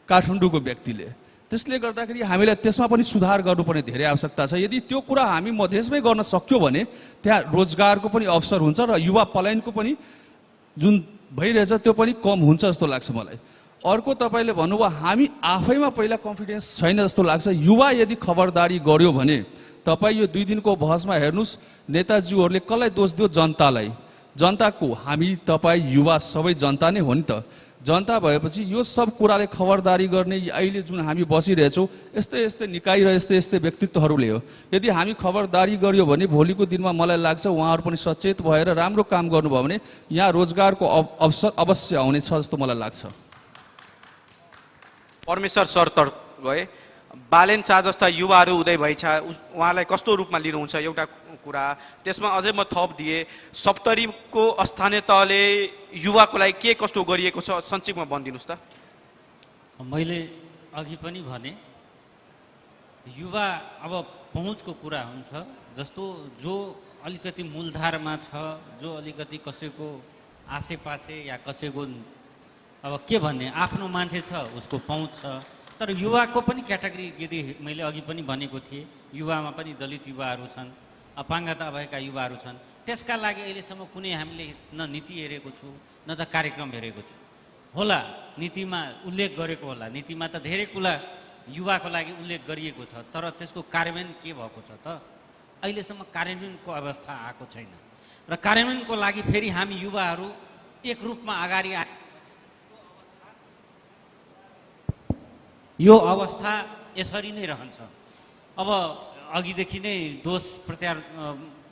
काठमाडौँको व्यक्तिले। त्यसले गर्दाखेरि हामीलाई त्यसमा पनि सुधार गर्नुपर्ने धेरै आवश्यकता छ। यदि त्यो कुरा हामी मधेसमै गर्न सक्यौँ भने त्यहाँ रोजगारको पनि अवसर हुन्छ र युवा पलायनको पनि जुन भइरहेछ त्यो पनि कम हुन्छ जस्तो लाग्छ मलाई। अर्को तपाईँले भन्नुभयो हामी आफैमा पहिला कन्फिडेन्स छैन जस्तो लाग्छ। युवा यदि खबरदारी गर्यो भने तपाईँ यो 2 दिनको बहसमा हेर्नुहोस्, नेताज्यूहरूले कसलाई दोष दियो? जनतालाई। जनताको हामी तपाईँ युवा सबै जनता नै हो नि त। जनता भएपछि यो सब कुराले खबरदारी गर्ने अहिले जुन हामी बसिरहेछौँ यस्तै यस्तै निकाय र यस्तै यस्तै व्यक्तित्वहरूले हो। यदि हामी खबरदारी गर्यो भने भोलिको दिनमा मलाई लाग्छ उहाँहरू पनि सचेत भएर राम्रो काम गर्नुभयो भने यहाँ रोजगारको अवसर अवश्य आउनेछ जस्तो मलाई लाग्छ। परमेश्वर सरतर्फ गए, बालेन शाह जस्ता युवाहरू उदय भएछ, उहाँलाई कस्तो रूपमा लिनुहुन्छ एउटा कुरा, त्यसमा अझै म थप दिएँ, सप्तरीको स्थानीय तहले युवाको लागि के कस्तो गरिएको छ संक्षिप्तमा भनिदिनुहोस् त। मैले अघि पनि भने युवा अब पहुँचको कुरा हुन्छ, जस्तो जो अलिकति मूलधारमा छ, जो अलिकति कसैको आसेपासे या कसैको अब के भन्ने आफ्नो मान्छे छ उसको पहुँच छ। तर युवाको पनि क्याटेगोरी यदि मैले अघि पनि भनेको थिएँ, युवामा पनि दलित युवाहरू छन्, अपाङ्गता भएका युवाहरू छन्। त्यसका लागि अहिलेसम्म कुनै हामीले न नीति हेरेको छु न त कार्यक्रम हेरेको छु। होला नीतिमा उल्लेख गरेको होला, नीतिमा त धेरै कुरा युवाको लागि उल्लेख गरिएको छ, तर त्यसको कार्यान्वयन के भएको छ त? अहिलेसम्म कार्यान्वयनको अवस्था आएको छैन। र कार्यान्वयनको लागि फेरि हामी युवाहरू एक रूपमा अगाडि आए यो अवस्था यसरी नै रहन्छ। अब अघिदेखि नै दोष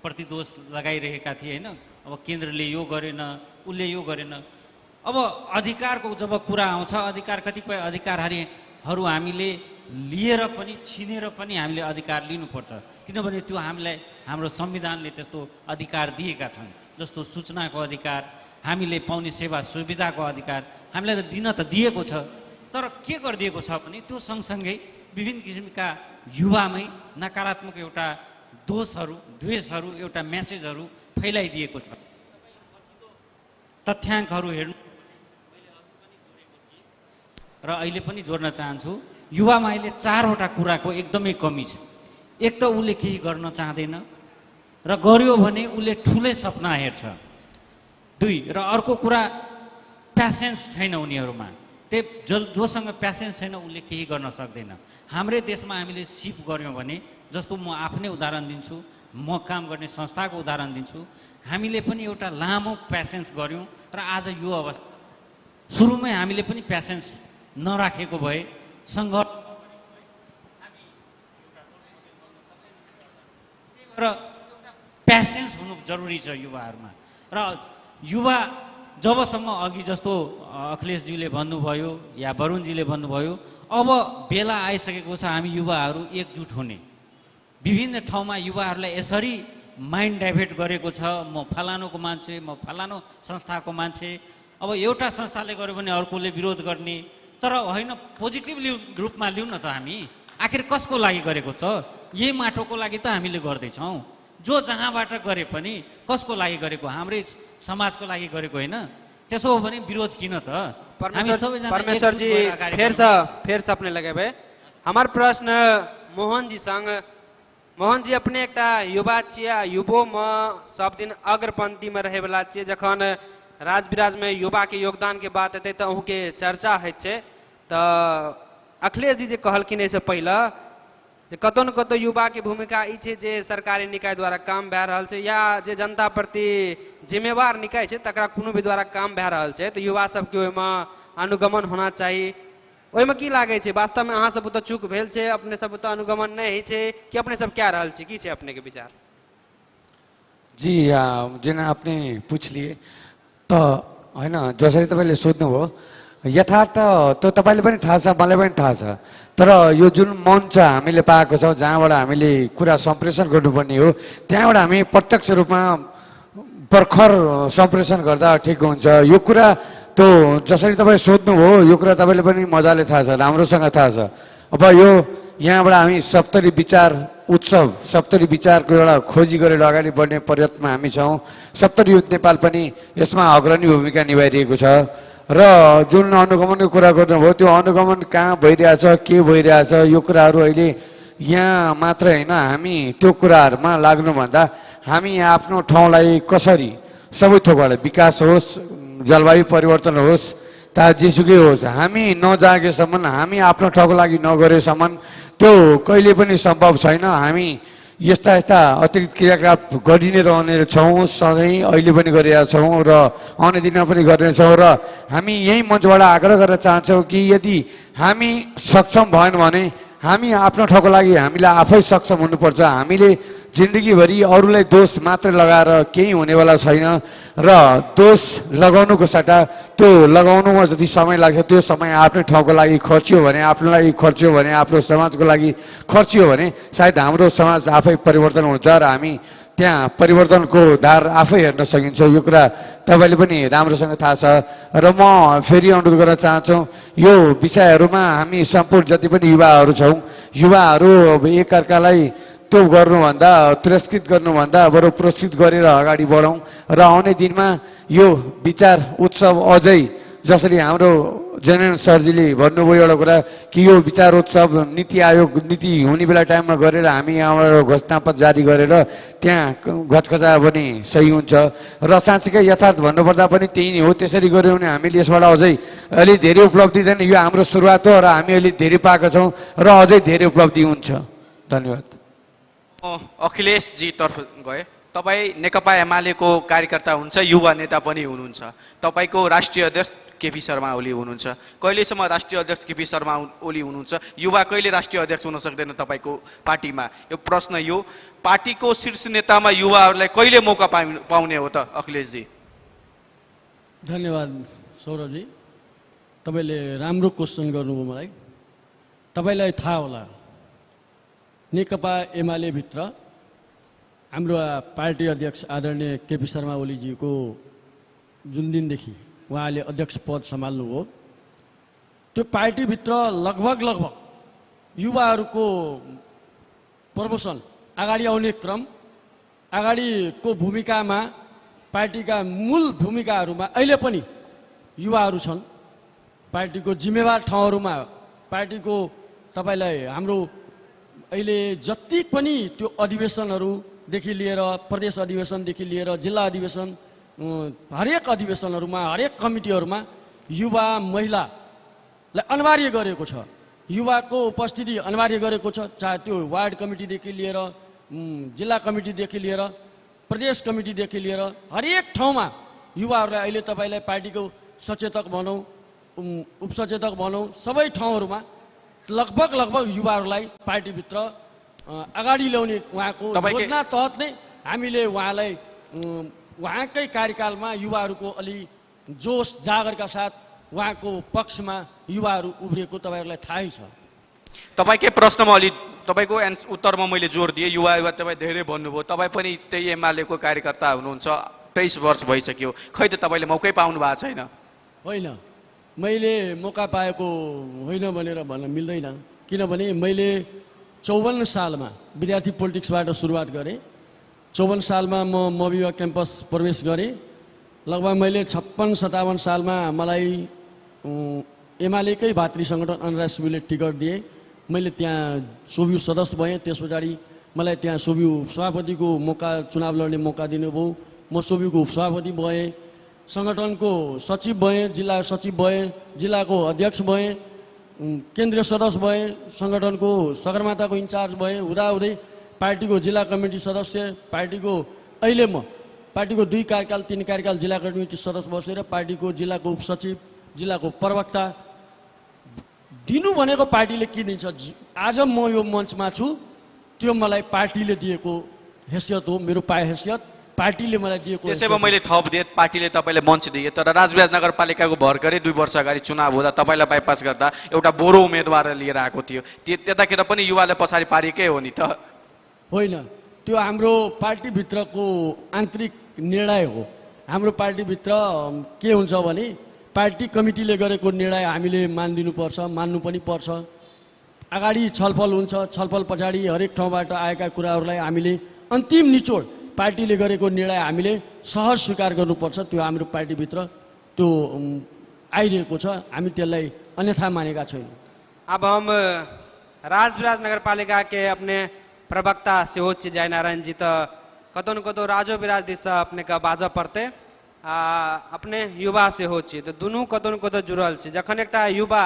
प्रतिदोष लगाइरहेका थिए होइन, अब केन्द्रले यो गरेन, उसले यो गरेन। अब अधिकारको जब कुरा आउँछ, अधिकार कतिपय अधिकारहरू हामीले लिएर पनि छिनेर पनि हामीले अधिकार लिनुपर्छ, किनभने त्यो हामीलाई हाम्रो संविधानले त्यस्तो अधिकार दिएका छन्। जस्तो सूचनाको अधिकार, हामीले पाउने सेवा सुविधाको अधिकार हामीलाई त दिन त दिएको छ, तर के गरिदिएको छ भने त्यो सँगसँगै विभिन्न किसिमका युवामै नकारात्मक एउटा दोषहरू, द्वेषहरू, एउटा म्यासेजहरू फैलाइदिएको छ। तथ्याङ्कहरू हेर्नु र अहिले पनि जोड्न चाहन्छु, युवामा अहिले 4वटा कुराको एकदमै कमी छ। एक त उसले केही गर्न चाहँदैन र गर्यो भने उसले ठुलै सपना हेर्छ। 2 र अर्को कुरा प्यासेन्स छैन उनीहरूमा। त्यो जोसँग प्यासेन्स छैन उसले केही गर्न सक्दैन। हाम्रै देशमा हामीले सिप गऱ्यौँ भने, जस्तो म आफ्नै उदाहरण दिन्छु, म काम गर्ने संस्थाको उदाहरण दिन्छु, हामीले पनि एउटा लामो प्यासेन्स गऱ्यौँ र आज यो अवस्था। सुरुमै हामीले पनि प्यासेन्स नराखेको भए सङ्घर्ष र प्यासेन्स हुनु जरुरी छ युवाहरूमा। र युवा जबसम्म अघि जस्तो अखिलेशज्यूले भन्नुभयो या वरुणजीले भन्नुभयो, अब बेला आइसकेको छ हामी युवाहरू एकजुट हुने। विभिन्न ठाउँमा युवाहरूलाई यसरी माइन्ड डाइभर्ट गरेको छ, म फलानुको मान्छे, म फलानु संस्थाको मान्छे। अब एउटा संस्थाले गर्यो भने अर्कोले विरोध गर्ने, तर होइन, पोजिटिभली रूपमा लिउँ न त। हामी आखिर कसको लागि गरेको त? यही माटोको लागि त हामीले गर्दैछौँ। जो जहाँबाट गरे पनि कसको लागि गरेको? हाम्रै समाजको लागि गरेको होइन? त्यसो हो भने विरोध किन त? परमेश्वर जी फेर से अपने लगे भाई। हमार प्रश्न मोहन जी संग। मोहन जी, अपने एकटा युवा छियै, युवोमे सब दिन अग्रपंक्तिमे रहैवला छियै। जखन राजविराज में युवा के योगदान के बात एतै तऽ अहूँके चर्चा होइत छै। तऽ अखिलेश जी जे कहलखिन एहिसँ पहिले जे कतौ ने कतौ युवा के भूमिका ई छै जे सरकारी निकाय द्वारा काम भए रहल छै या जे जनता प्रति जिम्मेवार निकाय छै तकरा कोनो भी द्वारा काम भए रहल छै, तऽ युवा सबके ओहिमे अनुगमन होना चाही। ओहिमे की लागै छै वास्तवमे अहाँ सब ओतऽ चूक भेल छै, अपने सब ओतऽ अनुगमन नहि होइ छै कि अपने सब कए रहल छी? की छै अपने के विचार? जी, जेना अपने पुछलिए त होइन, जसरी तपाईँले सोध्नुभयो यथार्थ त्यो तपाईँले पनि थाहा छ, मलाई पनि थाहा छ। तर यो जुन मञ्च हामीले पाएको छौँ, जहाँबाट हामीले कुरा सम्प्रेषण गर्नुपर्ने हो, त्यहाँबाट हामी प्रत्यक्ष रूपमा प्रखर सम्प्रेषण गर्दा ठिक हुन्छ। यो कुरा त्यो जसरी तपाईँ सोध्नुभयो यो कुरा तपाईँले पनि मजाले थाहा छ, राम्रोसँग थाहा छ। अब यो यहाँबाट हामी सप्तरी विचार उत्सव, सप्तरी विचारको एउटा खोजी गरेर अगाडि बढ्ने प्रयत्नमा हामी छौँ। सप्तरी युथ नेपाल पनि यसमा अग्रणी भूमिका निभाइरहेको छ। र जुन अनुगमनको कुरा गर्नुभयो त्यो अनुगमन कहाँ भइरहेछ, के भइरहेछ, यो कुराहरू अहिले यहाँ मात्रै होइन, हामी त्यो कुराहरूमा लाग्नुभन्दा हामी आफ्नो ठाउँलाई कसरी सबै थोकबाट विकास होस्, जलवायु परिवर्तन होस्, ता जेसुकै होस्, हामी नजागेसम्म, हामी आफ्नो ठाउँको लागि नगरेसम्म त्यो कहिले पनि सम्भव छैन। हामी यस्ता यस्ता अतिरिक्त क्रियाकलाप गरि नै रहने छौँ, सधैँ अहिले पनि गरिरहेका छौँ र आउने दिनमा पनि गर्नेछौँ। र हामी यही मञ्चबाट आग्रह गर्न चाहन्छौँ कि यदि हामी सक्षम भएन भने हामी आफ्नो ठाउँको लागि हामीलाई आफै सक्षम हुनुपर्छ। हामीले जिन्दगीभरि अरूलाई दोष मात्र लगाएर केही हुनेवाला छैन र दोष लगाउनुको सट्टा त्यो लगाउनुमा जति समय लाग्छ त्यो समय आफ्नो ठाउँको लागि खर्चियो भने, आफ्नो लागि खर्चियो भने, आफ्नो समाजको लागि खर्चियो भने सायद हाम्रो समाज आफै परिवर्तन हुन्छ र हामी त्यहाँ परिवर्तनको धार आफै हेर्न सकिन्छ। यो कुरा तपाईँले पनि राम्रोसँग थाहा छ। र म फेरि अनुरोध गर्न चाहन्छु, यो विषयहरूमा हामी सम्पूर्ण जति पनि युवाहरू छौँ, युवाहरू अब एकअर्कालाई त्यो गर्नुभन्दा, तिरस्कृत गर्नुभन्दा बरु पुरस्कृत गरेर अगाडि बढौँ र आउने दिनमा यो विचार उत्सव अझै जसरी हाम्रो जनरल सरजीले भन्नुभयो एउटा कुरा कि यो विचार उत्सव नीति आयोग नीति हुने बेला टाइममा गरेर हामी यहाँबाट घोषणापत्र जारी गरेर त्यहाँ घचघचा पनि सही हुन्छ र साँच्चीकै यथार्थ भन्नुपर्दा पनि त्यही नै हो। त्यसरी गऱ्यौँ भने हामीले यसबाट अझै अलि धेरै उपलब्धि then. यो हाम्रो सुरुवात हो र हामी अलि धेरै पाएका छौँ र अझै धेरै उपलब्धि हुन्छ। धन्यवाद। अखिलेशजीतर्फ गए। तपाईँ नेकपा एमालेको कार्यकर्ता हुनुहुन्छ, युवा नेता पनि हुनुहुन्छ। तपाईँको राष्ट्रिय अध्यक्ष केपी शर्मा ओली हुनुहुन्छ। कहिलेसम्म राष्ट्रिय अध्यक्ष केपी शर्मा ओली हुनुहुन्छ? युवा कहिले राष्ट्रिय अध्यक्ष हुन सक्दैन तपाईँको पार्टीमा? यो प्रश्न, यो पार्टीको शीर्ष नेतामा युवाहरूलाई कहिले मौका पाउने हो त अखिलेशजी? धन्यवाद सौरभजी, तपाईँले राम्रो क्वेसन गर्नुभयो मलाई। तपाईँलाई थाहा होला नेकपा एमाले भित्र हाम्रो पार्टी अध्यक्ष आदरणीय केपी शर्मा ओलीजीको जुन दिनदेखि उहाँले अध्यक्ष पद सम्हाल्नुभयो त्यो पार्टीभित्र लगभग लगभग युवाहरूको प्रमोसन अगाडि आउने क्रम, अगाडिको भूमिकामा पार्टीका मूल भूमिकाहरूमा अहिले पनि युवाहरू छन्। पार्टीको जिम्मेवार ठाउँहरूमा पार्टीको तपाईँलाई हाम्रो अहिले जति पनि त्यो अधिवेशनहरूदेखि लिएर प्रदेश अधिवेशनदेखि लिएर जिल्ला अधिवेशन, हरेक अधिवेशनहरूमा हरेक कमिटीहरूमा युवा महिलालाई अनिवार्य गरेको छ, युवाको उपस्थिति अनिवार्य गरेको छ। चाहे त्यो वार्ड कमिटीदेखि लिएर जिल्ला कमिटीदेखि लिएर प्रदेश कमिटीदेखि लिएर हरेक ठाउँमा युवाहरूलाई अहिले तपाईँलाई पार्टीको सचेतक भनौँ, उपसचेतक भनौँ, सबै ठाउँहरूमा लगभग लगभग युवाहरूलाई पार्टीभित्र अगाडि ल्याउने उहाँको योजना तहत नै हामीले उहाँलाई उहाँकै कार्यकालमा युवाहरूको अलि जोस जागरका साथ उहाँको पक्षमा युवाहरू उभिएको तपाईँहरूलाई थाहै छ। तपाईँकै प्रश्नमा अलि तपाईँको उत्तरमा मैले जोड दिएँ, युवा युवा तपाईँ धेरै भन्नुभयो, तपाईँ पनि त्यही एमालेको कार्यकर्ता हुनुहुन्छ, 23 वर्ष भइसक्यो, खै त तपाईँले मौकै पाउनु भएको छैन? होइन, मैले मौका पाएको होइन भनेर भन्न मिल्दैन, किनभने मैले 54 सालमा विद्यार्थी पोलिटिक्सबाट सुरुवात गरेँ। 54 सालमा म मविवा क्याम्पस प्रवेश गरेँ। लगभग मैले 56-57 सालमा मलाई एमालेकै भातृ सङ्गठन अनुराग सुबीले टिकट दिए। मैले त्यहाँ सोभियु सदस्य भएँ। त्यस पछाडि मलाई त्यहाँ सोभियु सभापतिको मौका, चुनाव लड्ने मौका दिनुभयो। म सोभियुको उपसभापति भएँ, सङ्गठनको सचिव भएँ, जिल्ला सचिव भएँ, जिल्लाको अध्यक्ष भएँ, केन्द्रीय सदस्य भएँ, सङ्गठनको सगरमाथाको इन्चार्ज भएँ, हुँदाहुँदै पार्टीको जिल्ला कमिटी सदस्य, पार्टीको अहिले म पार्टीको 2 कार्यकाल 3 कार्यकाल जिल्ला कमिटी सदस्य बसेर पार्टीको जिल्लाको उपसचिव, जिल्लाको प्रवक्ता। दिनु भनेको पार्टीले के दिन्छ? आज म यो मञ्चमा छु, त्यो मलाई पार्टीले दिएको हैसियत हो, मेरो पाए हैसियत पार्टीले मलाई दिएको। त्यसै भए मैले थप दिएँ, पार्टीले तपाईँले मञ्च दिए, तर राजविराज नगरपालिकाको भर्खरै 2 वर्ष अगाडि चुनाव हुँदा तपाईँलाई बाइपास गर्दा एउटा बोरो उम्मेदवार लिएर आएको थियो, त्यतातिर पनि युवाले पछाडि पारेकै हो नि त? होइन, त्यो हाम्रो पार्टीभित्रको आन्तरिक निर्णय हो। हाम्रो पार्टीभित्र के हुन्छ भने पार्टी कमिटीले गरेको निर्णय हामीले मानिदिनुपर्छ, मान्नु पनि पर्छ। अगाडि छलफल हुन्छ, छलफल पछाडि हरेक ठाउँबाट आएका कुराहरूलाई हामीले अन्तिम निचोड पार्टीले गरेको निर्णय हामीले सहज स्वीकार गर्नुपर्छ। त्यो हाम्रो पार्टीभित्र त्यो आइरहेको छ, हामी त्यसलाई अन्यथा मानेका छैनौँ। अब हम राजविराज नगरपालिका के अपने प्रवक्ता सेहो छी जयनारायण जी, त कतौ न कतौ राजो विराज दिस अपने के बाजऽ पड़तै, आ अपने युवा सेहो छी, तऽ दुनू कतौ न कतौ जुड़ल छी। जखन एकटा युवा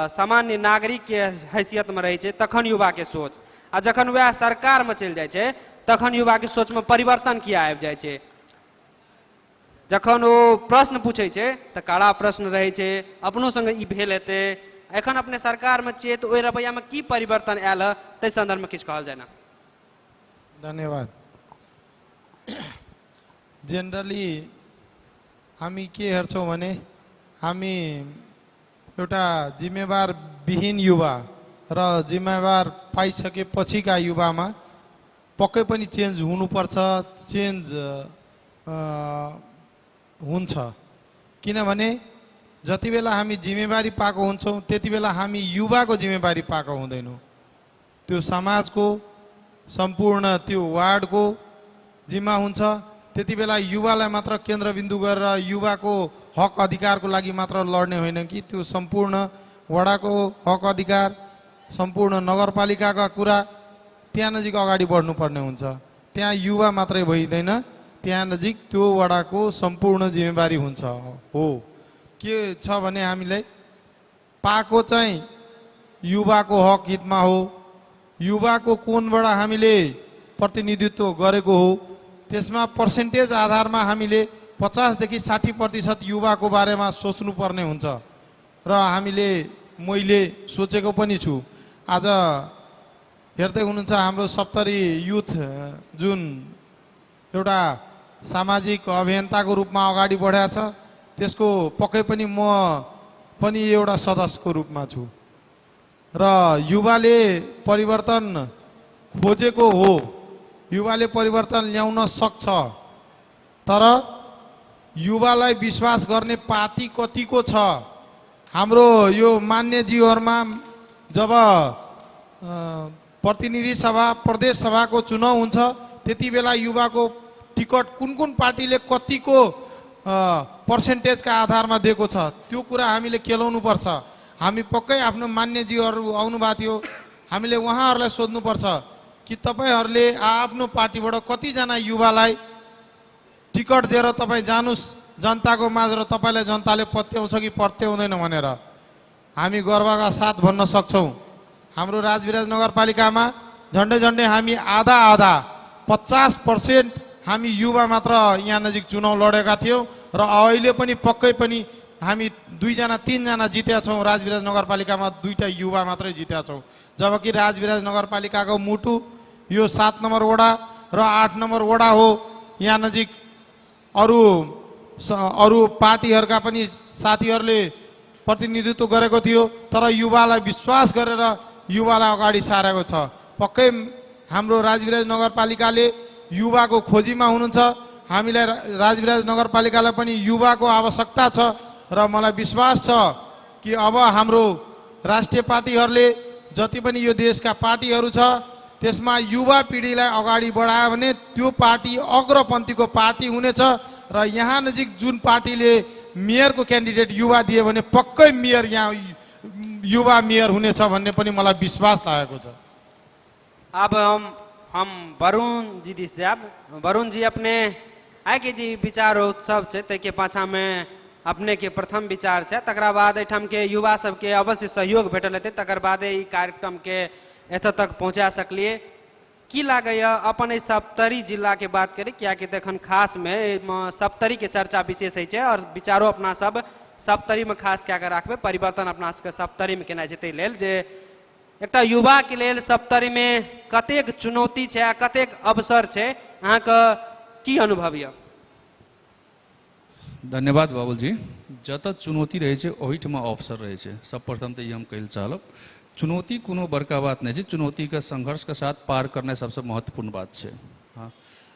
सामान्य नागरिक के हैसियतमे रहै छै तखन युवाके सोच, आ जखन वएह सरकारमे चलि जाइ छै तखन युवाके सोचमे परिवर्तन किया आबि जाइ छै? जखन ओ प्रश्न पूछै छै तऽ कड़ा प्रश्न रहै छै, अपनो संगे ई भेल हेतै, एखन अपने सरकारमे छियै तऽ ओहि रवैयामे की परिवर्तन आयल है, ताहि सन्दर्भमे किछु कहल जाय ना। धन्यवाद। जेनरली हामी के हेर्छौँ भने हामी एउटा जिम्मेवार विहीन युवा र जिम्मेवार पाइसकेपछिका युवामा पक्कै पनि चेन्ज हुनुपर्छ, चेन्ज हुन्छ। किनभने जति बेला हामी जिम्मेवारी पाएको हुन्छौँ त्यति बेला हामी युवाको जिम्मेवारी पाएको हुँदैनौँ, त्यो समाजको सम्पूर्ण त्यो वार्डको जिम्मा हुन्छ। त्यति बेला युवालाई मात्र केन्द्रबिन्दु गरेर युवाको हक अधिकारको लागि मात्र लड्ने होइन कि त्यो सम्पूर्ण वडाको हक अधिकार, सम्पूर्ण नगरपालिकाका कुरा त्यहाँ नजिक अगाडि बढ्नुपर्ने हुन्छ। त्यहाँ युवा मात्रै भइँदैन, त्यहाँ नजिक त्यो वडाको सम्पूर्ण जिम्मेवारी हुन्छ। हो के छ भने हामीलाई पाएको चाहिँ युवाको हक हितमा हो, युवाको कोणबाट हामीले प्रतिनिधित्व गरेको हो, त्यसमा पर्सेन्टेज आधारमा हामीले 50 देखि 60% युवाको बारेमा सोच्नुपर्ने हुन्छ र हामीले मैले सोचेको पनि छु। आज हेर्दै हुनुहुन्छ हाम्रो सप्तरी युथ जुन एउटा सामाजिक अभियन्ताको रूपमा अगाडि बढेको छ, त्यसको पक्कै पनि म पनि एउटा सदस्यको रूपमा छु र युवाले परिवर्तन खोजेको हो, युवाले परिवर्तन ल्याउन सक्छ, तर युवालाई विश्वास गर्ने पार्टी कतिको छ? हाम्रो यो मान्यजीहरूमा जब प्रतिनिधि सभा प्रदेश सभाको चुनाव हुन्छ त्यति बेला युवाको टिकट कुन कुन पार्टीले कतिको पर्सेन्टेजका आधारमा दिएको छ त्यो कुरा हामीले केलाउनुपर्छ। हामी पक्कै आफ्नो मान्यजीहरू आउनुभएको थियो, हामीले उहाँहरूलाई सोध्नुपर्छ कि तपाईँहरूले आफ्नो पार्टीबाट कतिजना युवालाई टिकट दिएर तपाईँ जानुस् जनताको माझ र तपाईँलाई जनताले पत्याउँछ कि पत्याउँदैन भनेर। हामी गर्वका साथ भन्न सक्छौँ हाम्रो राजविराज नगरपालिकामा झन्डै झन्डै हामी आधा आधा 50% हामी युवा मात्र यहाँ नजिक चुनाव लडेका थियौँ र अहिले पनि पक्कै पनि हामी 2 जना 3 जना जितेका छौँ। राजविराज नगरपालिकामा 2टा युवा मात्रै जितेका छौँ, जबकि राजविराज नगरपालिकाको मुटु यो 7 नम्बर वडा र 8 नम्बर वडा हो। यहाँ नजिक अरू अरू पार्टीहरूका पनि साथीहरूले प्रतिनिधित्व गरेको थियो, तर युवालाई विश्वास गरेर युवालाई अगाडि सारेको छ। पक्कै हाम्रो राजविराज नगरपालिकाले युवाको खोजीमा हुनुहुन्छ। हामीलाई राजविराज नगरपालिकालाई पनि युवाको आवश्यकता छ र मलाई विश्वास छ कि अब हाम्रो राष्ट्रिय पार्टीहरूले जति पनि यो देशका पार्टीहरू छ त्यसमा युवा पिँढीलाई अगाडि बढायो भने त्यो पार्टी अग्रपन्थीको पार्टी हुनेछ र यहाँ नजिक जुन पार्टीले मेयरको क्यान्डिडेट युवा दियो भने पक्कै मेयर यहाँ युवा मेयर हुनेछ भन्ने पनि मलाई विश्वास लागेको छ। अब हम वरुण जी दिस जाब। वरुण जी अपने आइ के जी विचार उत्सव छै ताहिके पाछाँमे अपने के प्रथम विचार छै, तकरा बाद एहिठाम के युवा सबके अवश्य सहयोग भेटल हेतै, तकर बादे ई कार्यक्रम के एतऽ तक पहुँचा सकलिए। की लागैए अपन एहि सप्तरी जिलाके बात करी, कियाकि तऽ एखन खासमे एहिमे सप्तरीके चर्चा विशेष होइ छै और विचारो अपना सब सप्तरीमे खास कए कऽ राखबै, परिवर्तन अपना सबके सप्तरीमे केनाइ छै, ताहि लेल जे एकटा युवाके लेल सप्तरीमे कतेक चुनौती छै आ कतेक अवसर छै, अहाँके की अनुभव यऽ? धन्यवाद बाबूजी। जतऽ चुनौती रहै छै ओहिठमा अवसर रहै छै। सर्वप्रथम तऽ ई हम कहै लए चाहब, चुनौती कोनो बड़का बात नहि छै, चुनौतीके संघर्षके साथ पार करनाइ सबसँ महत्वपूर्ण बात छै। हाँ,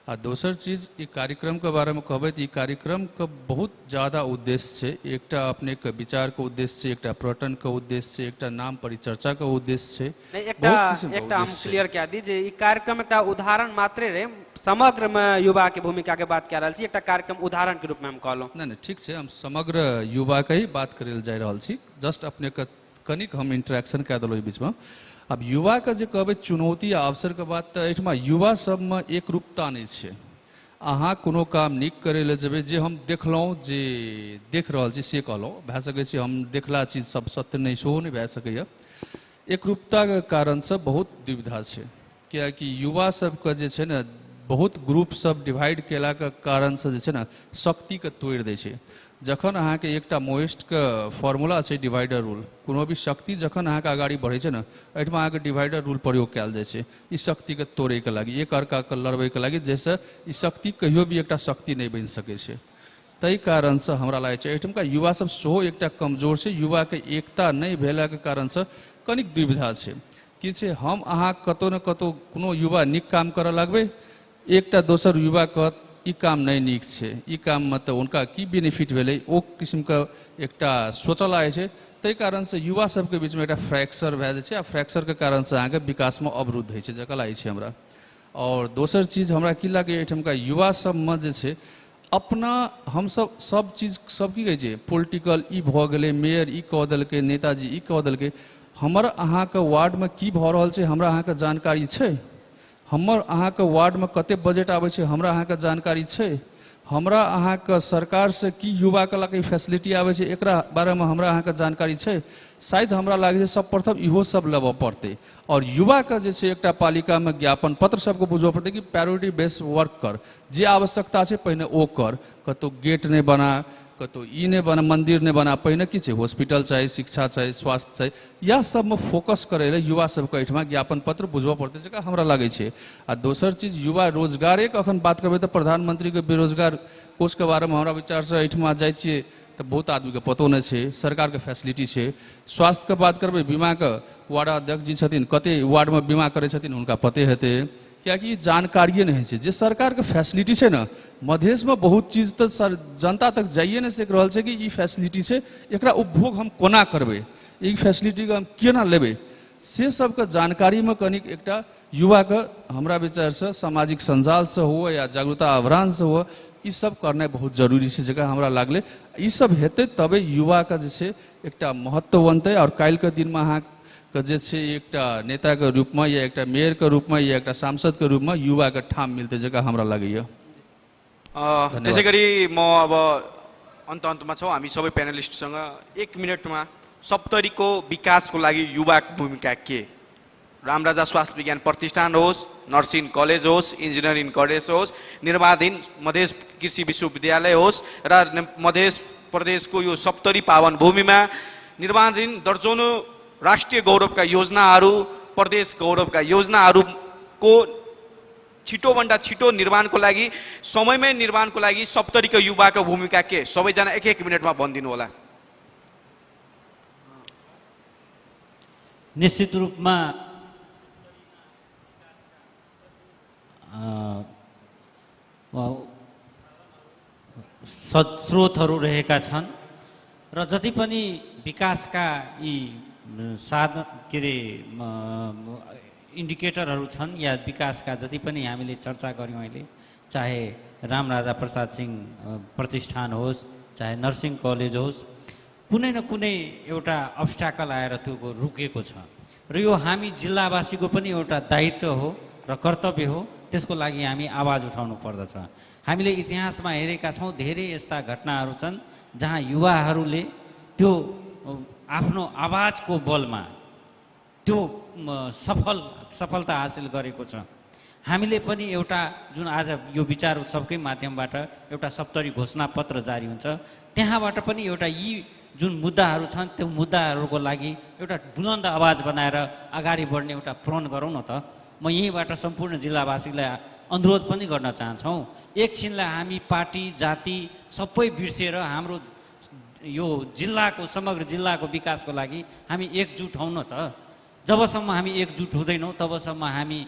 आ दोसर चीज ई कार्यक्रमके बारेमे कहबै तऽ ई कार्यक्रमके बहुत ज्यादा उद्देश्य छै। एकटा अपनेके विचारके उद्देश्य छै, एकटा पर्यटनके उद्देश्य छै, एकटा नाम परिचर्चाके उद्देश्य छै। एकटा एकटा हम क्लियर कए दी जे ई कार्यक्रम एकटा उदाहरण मात्रे रहै, समग्रमे युवाके भूमिकाके बात कए रहल छी, एकटा कार्यक्रम उदाहरणके रूपमे हम कहलहुँ। नहि नहि ठीक छै, हम समग्र युवाके ही बात करै लए जा रहल छी। जस्ट अपनेके कनिक हम इंटरेक्शन कए देलहुँ एहि बीचमे। अब युवाके जे कहबै चुनौती आ अवसरके बात, तऽ एहिठमा युवा सबमे एकरूपता नहि छै। अहाँ कोनो काम नीक करै लए जेबै, जे हम देखलहुँ जे देख रहल छी से कहलहुँ, भए सकै छै हम देखला चीज सब सत्य नहि सेहो नहि भए सकैए। एकरूपताके कारणसँ बहुत दुविधा छै, कियाकि युवा सबके जे छै ने बहुत ग्रुप सब डिवाइड केलाके कारणसँ जे छै ने शक्तिके तोड़ि दै छै। जखन अहाँके एकटा मोइस्टके फॉर्मूला छै डिवाइडर रूल, कोनो भी शक्ति जखन अहाँके अगाडि बढ़ै छै ने एहिठमा अहाँके डिवाइडर रूल प्रयोग कयल जाइ छै ई शक्तिके तोड़ैके लागि, एक अर्काके लड़बैके लागि, जाहिसँ ई शक्ति कहियो भी एकटा शक्ति नहि बनि सकै छै। ताहि कारणसँ हमरा लागै छै एहिठमका युवा सब सेहो एकटा कमजोर छै। युवाके एकता नहि भेलाके कारणसँ कनिक दुविधा छै। की छै हम अहाँ कतहु ने कतहु कोनो युवा नीक काम करऽ लगबै, एकटा दोसर युवा कहत ई काम नहि नीक छै, ई काममे तऽ हुनका की बेनिफिट भेलै, ओ किसिमके एकटा सोचऽ लागै छै। ताहि कारणसँ युवा सबके बीचमे एकटा फ्रैक्चर भए जाइ छै आ फ्रैक्चरके कारणसँ अहाँके विकासमे अवरुद्ध होइ छै, जकर लागै छै हमरा। आओर दोसर चीज हमरा की लागैए एहिठमका युवा सबमे जे छै अपना हमसब सब चीज सब की कहै छै पोलिटिकल ई भऽ गेलै, मेयर ई कऽ देलकै, नेताजी ई कऽ देलकै, हमर अहाँके वार्डमे की भऽ रहल छै हमरा अहाँके जानकारी छै? हमर अहाँके वार्डमे कते बजट आबै छै हमरा अहाँके जानकारी छै? हमरा अहाँके सरकारसँ की युवाके लऽ कऽ फैसिलिटी आबै छै एकरा बारेमे हमरा अहाँके जानकारी छै? शायद हमरा लागै छै सर्वप्रथम इहो सब लेबऽ पड़तै। आओर युवाके जे छै एकटा पालिकामे ज्ञापन पत्र सबके बुझबऽ पड़तै कि प्रायोरिटी बेस वर्क कर, जे आवश्यकता छै पहिने ओ कर, कतहु गेट नहि बना, कतहु ई नहि बना, मन्दिर नहि बना, पहिने की छै हॉस्पिटल चाही, शिक्षा चाही, स्वास्थ्य चाही, इएह सबमे फोकस करै लए युवा सबके एहिठमा ज्ञापन पत्र बुझबऽ पड़तै, जकरा हमरा लागै छै। आ दोसर चीज युवा रोजगारेके अखन बात करबै तऽ प्रधानमंत्रीके बेरोजगार कोषके बारेमे हमरा विचारसँ एहिठमा जाइ छियै तऽ बहुत आदमीके पतो नहि छै, सरकारके फैसिलिटी छै। स्वास्थ्यके बात करबै, बीमाके वार्ड अध्यक्ष जी छथिन, कते वार्डमे बीमा करै छथिन हुनका पते हेतै, कियाकि जानकारिए नहि होइ छै। जे सरकारके फैसिलिटी छै ने मधेशमे बहुत चीज तऽ सर जनता तक जाइए नहि सकि रहल छै कि ई फैसिलिटी छै, एकरा उपभोग हम कोना करबै, ई फैसिलिटीके हम केना लेबै, से सबके जानकारीमे कनिक एकटा युवाके हमरा विचारसँ सामाजिक सञ्जालसँ हुए या जागरूकता अभियानसँ हुए ई सब करनाइ बहुत जरूरी छै, जकरा हमरा लागलै ई सब हेतै तबे युवाके जे छै एकटा महत्व बनतै। आओर काल्हिके दिनमे अहाँके जे छै एकटा नेताके रूपमे या एकटा मेयरके रूपमे या एकटा सांसदके रूपमे युवाके ठाम मिलतै, जकरा हमरा लागैए। त्यसै गरी म अब अन्त अन्तमा छौँ, हामी सबै प्यानलिस्टसँग एक मिनटमा सप्तरीको विकासको लागि युवाको भूमिका के? रामराजा स्वास्थ्य विज्ञान प्रतिष्ठान होस्, नर्सिङ कलेज होस्, इन्जिनियरिङ कलेज होस्, निर्माणाधीन मधेस कृषि विश्वविद्यालय होस् र मधेस प्रदेशको यो सप्तरी पावन भूमिमा निर्माणाधीन दर्जनौँ राष्ट्रिय गौरवका योजनाहरू, प्रदेश गौरवका योजनाहरूको छिटोभन्दा छिटो निर्माणको लागि, समयमै निर्माणको लागि सप्तरीको युवाको भूमिका के? सबैजना एक एक मिनटमा भनिदिनु होला। निश्चित रूपमा स्रोतहरू रहेका छन् र जति पनि विकासका यी साधन के अरे इन्डिकेटरहरू छन् या विकासका जति पनि हामीले चर्चा गऱ्यौँ अहिले, चाहे रामराजा प्रसाद सिंह प्रतिष्ठान होस्, चाहे नर्सिङ कलेज होस्, कुनै न कुनै एउटा अब्स्टाकल आएर त्यो रुकेको छ र यो हामी जिल्लावासीको पनि एउटा दायित्व हो र कर्तव्य हो। त्यसको लागि हामी आवाज उठाउनु पर्दछ। हामीले इतिहासमा हेरेका छौँ, धेरै यस्ता घटनाहरू छन् जहाँ युवाहरूले त्यो आफ्नो आवाजको बलमा त्यो सफलता हासिल गरेको छ। हामीले पनि एउटा जुन आज यो विचार उत्सवकै माध्यमबाट एउटा सप्तरी घोषणापत्र जारी हुन्छ, त्यहाँबाट पनि एउटा यी जुन मुद्दाहरू छन् त्यो मुद्दाहरूको लागि एउटा बुलन्द आवाज बनाएर अगाडि बढ्ने एउटा प्रण गरौँ न त। म यहीँबाट सम्पूर्ण जिल्लावासीलाई अनुरोध पनि गर्न चाहन्छौँ, एकछिनलाई हामी पार्टी जाति सबै बिर्सेर हाम्रो यो जिल्लाको समग्र जिल्लाको विकासको लागि हामी एकजुट हौँ न त। जबसम्म हामी एकजुट हुँदैनौँ तबसम्म हामी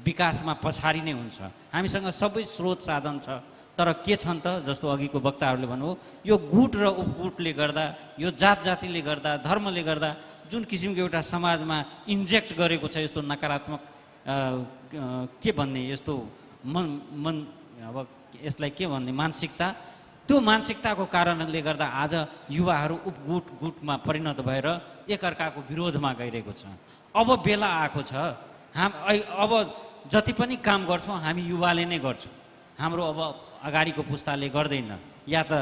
विकासमा पछाडि नै हुन्छ। हामीसँग सबै स्रोत साधन छ, तर के छन् त, जस्तो अघिको वक्ताहरूले भन्नुभयो, यो गुट र उपगुटले गर्दा, यो जात जातिले गर्दा, धर्मले गर्दा जुन किसिमको एउटा समाजमा इन्जेक्ट गरेको छ यस्तो नकारात्मक के भन्ने, यस्तो मन मन अब यसलाई के भन्ने मानसिकता, त्यो मानसिकताको कारणले गर्दा आज युवाहरू उपगुट गुटमा परिणत भएर एकअर्काको विरोधमा गइरहेको छ। अब बेला आएको छ, अब जति पनि काम गर्छौँ हामी युवाले नै गर्छौँ, हाम्रो अब अगाडिको पुस्ताले गर्दैन या त,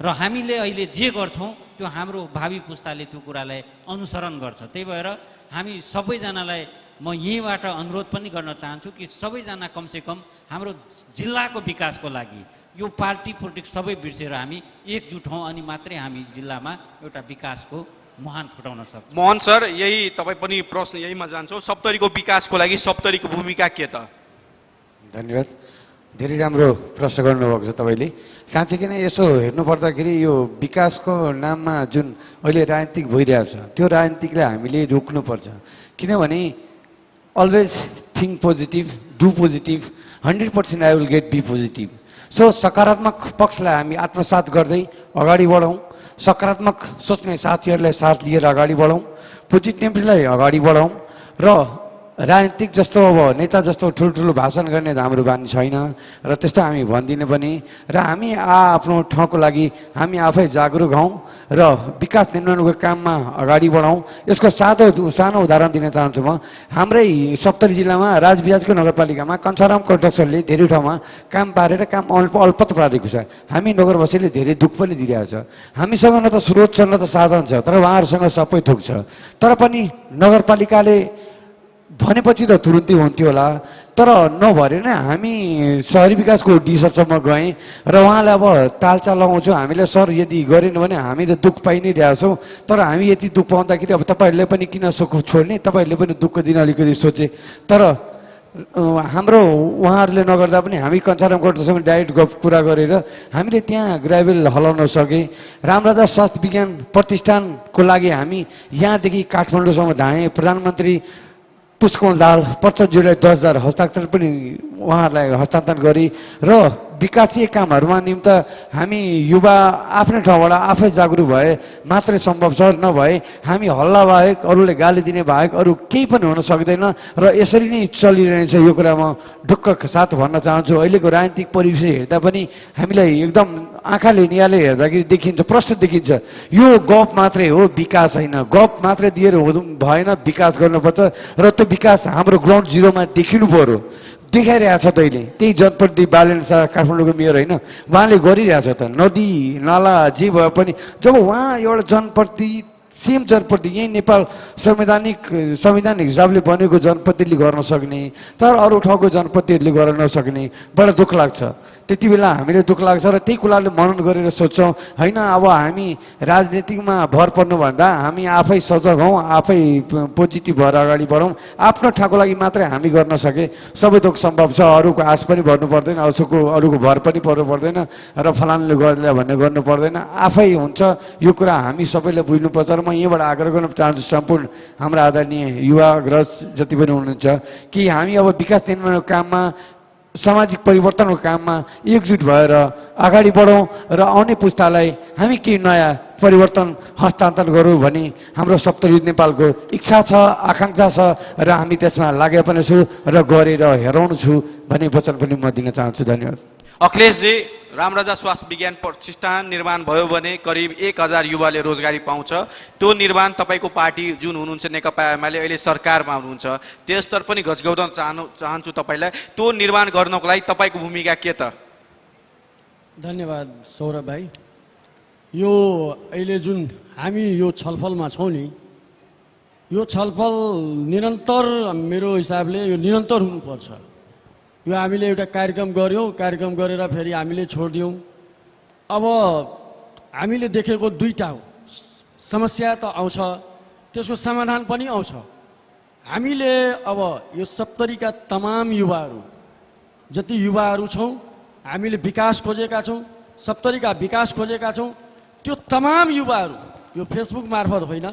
र हामीले अहिले जे गर्छौँ त्यो हाम्रो भावी पुस्ताले त्यो कुरालाई अनुसरण गर्छ। त्यही भएर हामी सबैजनालाई म यहीँबाट अनुरोध पनि गर्न चाहन्छु कि सबैजना कमसेकम हाम्रो जिल्लाको विकासको लागि यो पार्टी पोलिटिक्स सबै बिर्सेर हामी एकजुट हौँ अनि मात्रै हामी जिल्लामा एउटा विकासको मुहान फुटाउन सक्छौँ। मोहन सर, यही तपाईँ पनि प्रश्न यहीमा जान्छौँ, सप्तरीको विकासको लागि सप्तरीको भूमिका के त? धन्यवाद, धेरै राम्रो प्रश्न गर्नुभएको छ तपाईँले। साँच्चीकै नै यसो हेर्नु पर्दाखेरि यो विकासको नाममा जुन अहिले राजनीतिक भइरहेछ त्यो राजनीतिकलाई हामीले रोक्नुपर्छ। किनभने always think positive, do positive, 100% I will get be positive. So सकारात्मक पक्षलाई हामी आत्मसात गर्दै अगाडि बढौँ, सकारात्मक सोच्ने साथीहरूलाई साथ लिएर अगाडि बढौँ, पोजिटिभलाई अगाडि बढौँ र राजनीतिक जस्तो अब नेता जस्तो ठुल्ठुलो भाषण गर्ने त हाम्रो बानी छैन र त्यस्तो हामी भन्दिनँ पनि, र हामी आफ्नो ठाउँको लागि हामी आफै जागरुक हौँ र विकास निर्माणको काममा अगाडि बढौँ। यसको सानो उदाहरण दिन चाहन्छु म। हाम्रै सप्तरी जिल्लामा राजविराजको नगरपालिकामा कञ्चाराम कन्स्ट्रक्सनले धेरै ठाउँमा काम पारेर काम अल्पत पारेको छ। हामी नगरवासीले धेरै दुःख पनि दिइरहेको छ। हामीसँग न त स्रोत छ न त साधन छ, तर उहाँहरूसँग सबै थोक छ। तर पनि नगरपालिकाले भनेपछि त तुरुन्तै हुन्थ्यो होला, तर नभरे नै हामी सहरी विकासको डिसरसम्म गएँ र उहाँलाई अब तालचा लगाउँछौँ हामीले, सर यदि गरेन भने हामी त दुःख पाइ नै रहेछौँ, तर हामी यति दुःख पाउँदाखेरि अब तपाईँहरूले पनि किन सुख छोड्ने, तपाईँहरूले पनि दुःख दिन अलिकति सोचे। तर हाम्रो उहाँहरूले नगर्दा पनि हामी कञ्चाराम कोटासँग डाइरेक्ट गफ कुरा गरेर हामीले त्यहाँ ग्राभेल हलाउन सके। रामराजा स्वास्थ्य विज्ञान प्रतिष्ठानको लागि हामी यहाँदेखि काठमाडौँसम्म धाएँ। प्रधानमन्त्री पुष्पकमल दाहाल प्रचण्डज्यूलाई 10,000 हस्तान्तरण पनि उहाँहरूलाई हस्तान्तरण गरी र विकासीय कामहरूमा निम्त हामी युवा आफ्नै ठाउँबाट आफै जागरुक भए मात्रै सम्भव छ, नभए हामी हल्ला बाहेक अरूले गाली दिने बाहेक अरू केही पनि हुन सक्दैन र यसरी नै चलिरहनेछ। यो कुरा म ढुक्क साथ भन्न चाहन्छु। अहिलेको राजनीतिक परिवेश हेर्दा पनि हामीलाई एकदम आँखाले निहाले हेर्दाखेरि देखिन्छ, प्रश्न देखिन्छ, यो गफ मात्रै हो, विकास होइन। गफ मात्रै दिएर भएन, विकास गर्नुपर्छ र त्यो विकास हाम्रो ग्राउन्ड जिरोमा देखिनु पर्यो। देखाइरहेछ त अहिले, त्यही जनप्रतिनिधि बालेन शाह काठमाडौँको मेयर होइन, उहाँले गरिरहेछ त, नदी नाला जे भए पनि जब उहाँ एउटा जनप्रतिनिधि, सेम जनप्रतिनिधि, यहीँ नेपाल संविधान हिसाबले बनेको जनप्रतिनिधिले गर्न सक्ने तर अरू ठाउँको जनप्रतिनिधिले गर्न नसक्ने बडा दुःख लाग्छ। त्यति बेला हामीलाई दुःख लाग्छ र त्यही कुराले मनन गरेर सोध्छौँ, होइन अब हामी राजनीतिमा भर पर्नुभन्दा हामी आफै सजग हौँ, आफै पोजिटिभ भएर अगाडि बढौँ, आफ्नो ठाउँको लागि मात्रै हामी गर्न सके सबै थोक सम्भव छ। अरूको आश पनि भर्नु पर्दैन, अरूको भर पनि पर्नु पर्दैन र फलानुले गर्दैन भन्ने गर्नु पर्दैन, आफै हुन्छ। यो कुरा हामी सबैले बुझ्नुपर्छ र म यहीँबाट आग्रह गर्न चाहन्छु सम्पूर्ण हाम्रा आदरणीय युवा अग्रज जति पनि हुनुहुन्छ कि हामी अब विकास निर्माणको काममा, सामाजिक परिवर्तनको काममा एकजुट भएर अगाडि बढौँ र आउने पुस्तालाई हामी केही नयाँ परिवर्तन हस्तान्तरण गरौँ भनी हाम्रो सप्तरी नेपालको इच्छा छ, आकाङ्क्षा छ र हामी त्यसमा लागेको पनि छु र गरेर हेराउनु छु भन्ने वचन पनि म दिन चाहन्छु। धन्यवाद। अखिलेशजी, रामराजा स्वास्थ्य विज्ञान प्रतिष्ठान निर्माण भयो भने करिब 1000 युवाले रोजगारी पाउँछ। त्यो निर्माण तपाईँको पार्टी जुन हुनुहुन्छ नेकपा एमाले अहिले सरकारमा हुनुहुन्छ, त्यसतर्फ पनि घचघाउन चाहन्छु तपाईँलाई। त्यो निर्माण गर्नको लागि तपाईँको भूमिका के त? धन्यवाद सौरभ भाइ। यो अहिले जुन हामी यो छलफलमा छौँ नि, यो छलफल निरन्तर, मेरो हिसाबले यो निरन्तर हुनुपर्छ। यो हामीले एउटा कार्यक्रम गऱ्यौँ, कार्यक्रम गरेर फेरि हामीले छोडिदियौँ। अब हामीले देखेको दुईवटा हो, समस्या त आउँछ, त्यसको समाधान पनि आउँछ। हामीले अब यो सप्तरीका तमाम युवाहरू, जति युवाहरू छौँ, हामीले विकास खोजेका छौँ, सप्तरीका विकास खोजेका छौँ। त्यो तमाम युवाहरू यो फेसबुक मार्फत होइन,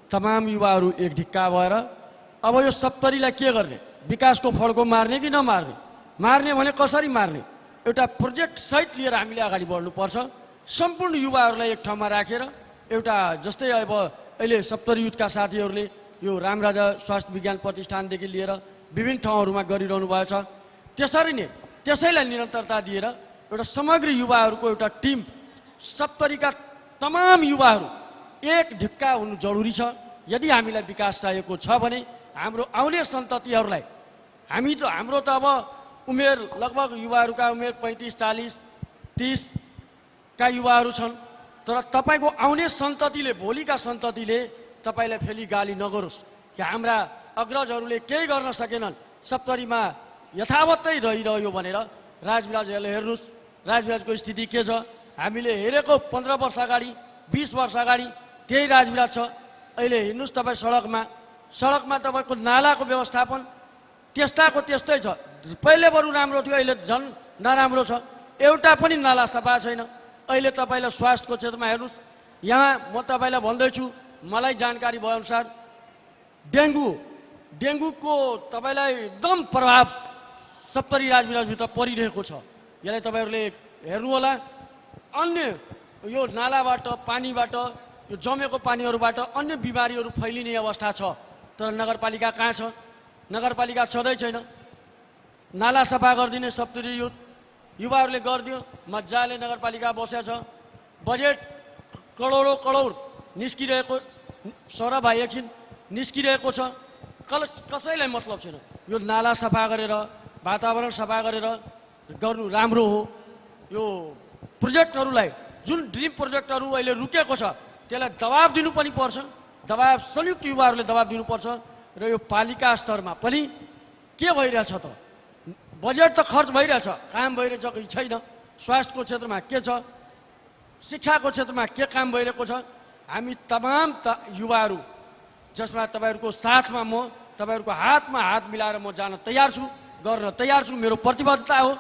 तमाम युवाहरू एक ढिक्का भएर अब यो सप्तरीलाई के गर्ने, विकासको फड्को मार्ने कि नमार्ने, मार्ने भने कसरी मार्ने, एउटा प्रोजेक्ट सहित लिएर हामीले अगाडि बढ्नुपर्छ। सम्पूर्ण युवाहरूलाई एक ठाउँमा राखेर एउटा, जस्तै अब अहिले सप्तरी युथका साथीहरूले यो रामराजा स्वास्थ्य विज्ञान प्रतिष्ठानदेखि लिएर विभिन्न ठाउँहरूमा गरिरहनु भएको छ, त्यसरी नै त्यसैलाई निरन्तरता दिएर एउटा समग्र युवाहरूको एउटा टिम, सप्तरीका तमाम युवाहरू एक ढिक्का हुनु जरुरी छ। यदि हामीलाई विकास चाहिएको छ भने हाम्रो आउने सन्ततिहरूलाई, हामी त, हाम्रो त अब उमेर लगभग युवाहरूका उमेर 35, 40, 30 का युवाहरू छन्, तर तपाईँको आउने सन्ततिले, भोलिका सन्ततिले तपाईँलाई फेरि गाली नगरोस् कि हाम्रा अग्रजहरूले केही गर्न सकेनन्, सप्तरीमा यथावतै रहिरह्यो भनेर। राजविराजहरूले हेर्नुहोस्, राजविराजको स्थिति के छ, हामीले हेरेको 15 वर्ष अगाडि, 20 वर्ष अगाडि त्यही राजविराज छ। अहिले हेर्नुहोस् तपाईँ सडकमा, सडकमा तपाईँको नालाको व्यवस्थापन त्यस्ताको त्यस्तै छ। पहिले बरु राम्रो थियो, अहिले झन् नराम्रो छ, एउटा पनि नाला सफा छैन। अहिले तपाईँलाई स्वास्थ्यको क्षेत्रमा हेर्नुहोस्, यहाँ म तपाईँलाई भन्दैछु, मलाई जानकारी भएअनुसार डेङ्गुको तपाईँलाई एकदम प्रभाव सप्तरी राजविराजभित्र परिरहेको छ, यसलाई तपाईँहरूले हेर्नुहोला। अन्य यो नालाबाट, पानीबाट, यो जमेको पानीहरूबाट अन्य बिमारीहरू फैलिने अवस्था छ, तर नगरपालिका कहाँ छ? नगरपालिका छँदै छैन। नाला सफा गरिदिने सप्तरी युथ युवाहरूले गरिदियो, मजाले नगरपालिका बसेको छ। बजेट करोडौँ करोड निस्किरहेको, सौरभ भाइ एकछिन, निस्किरहेको छ, कसैलाई मतलब छैन। यो नाला सफा गरेर, वातावरण सफा गरेर गर्नु राम्रो हो। यो प्रोजेक्टहरूलाई, जुन ड्रिम प्रोजेक्टहरू अहिले रुकेको छ, त्यसलाई दबाब दिनु पनि पर्छ, दबाब संयुक्त युवाहरूले दबाब दिनुपर्छ। र यो पालिका स्तरमा पनि के भइरहेछ त? बजेट त खर्च भइरहेछ, काम भइरहेछ कि छैन? स्वास्थ्यको क्षेत्रमा के छ, शिक्षाको क्षेत्रमा के काम भइरहेको छ? हामी तमाम युवाहरू, जसमा तपाईँहरूको साथमा म, तपाईँहरूको हातमा हात मिलाएर म जान तयार छु, गर्न तयार छु, मेरो प्रतिबद्धता हो।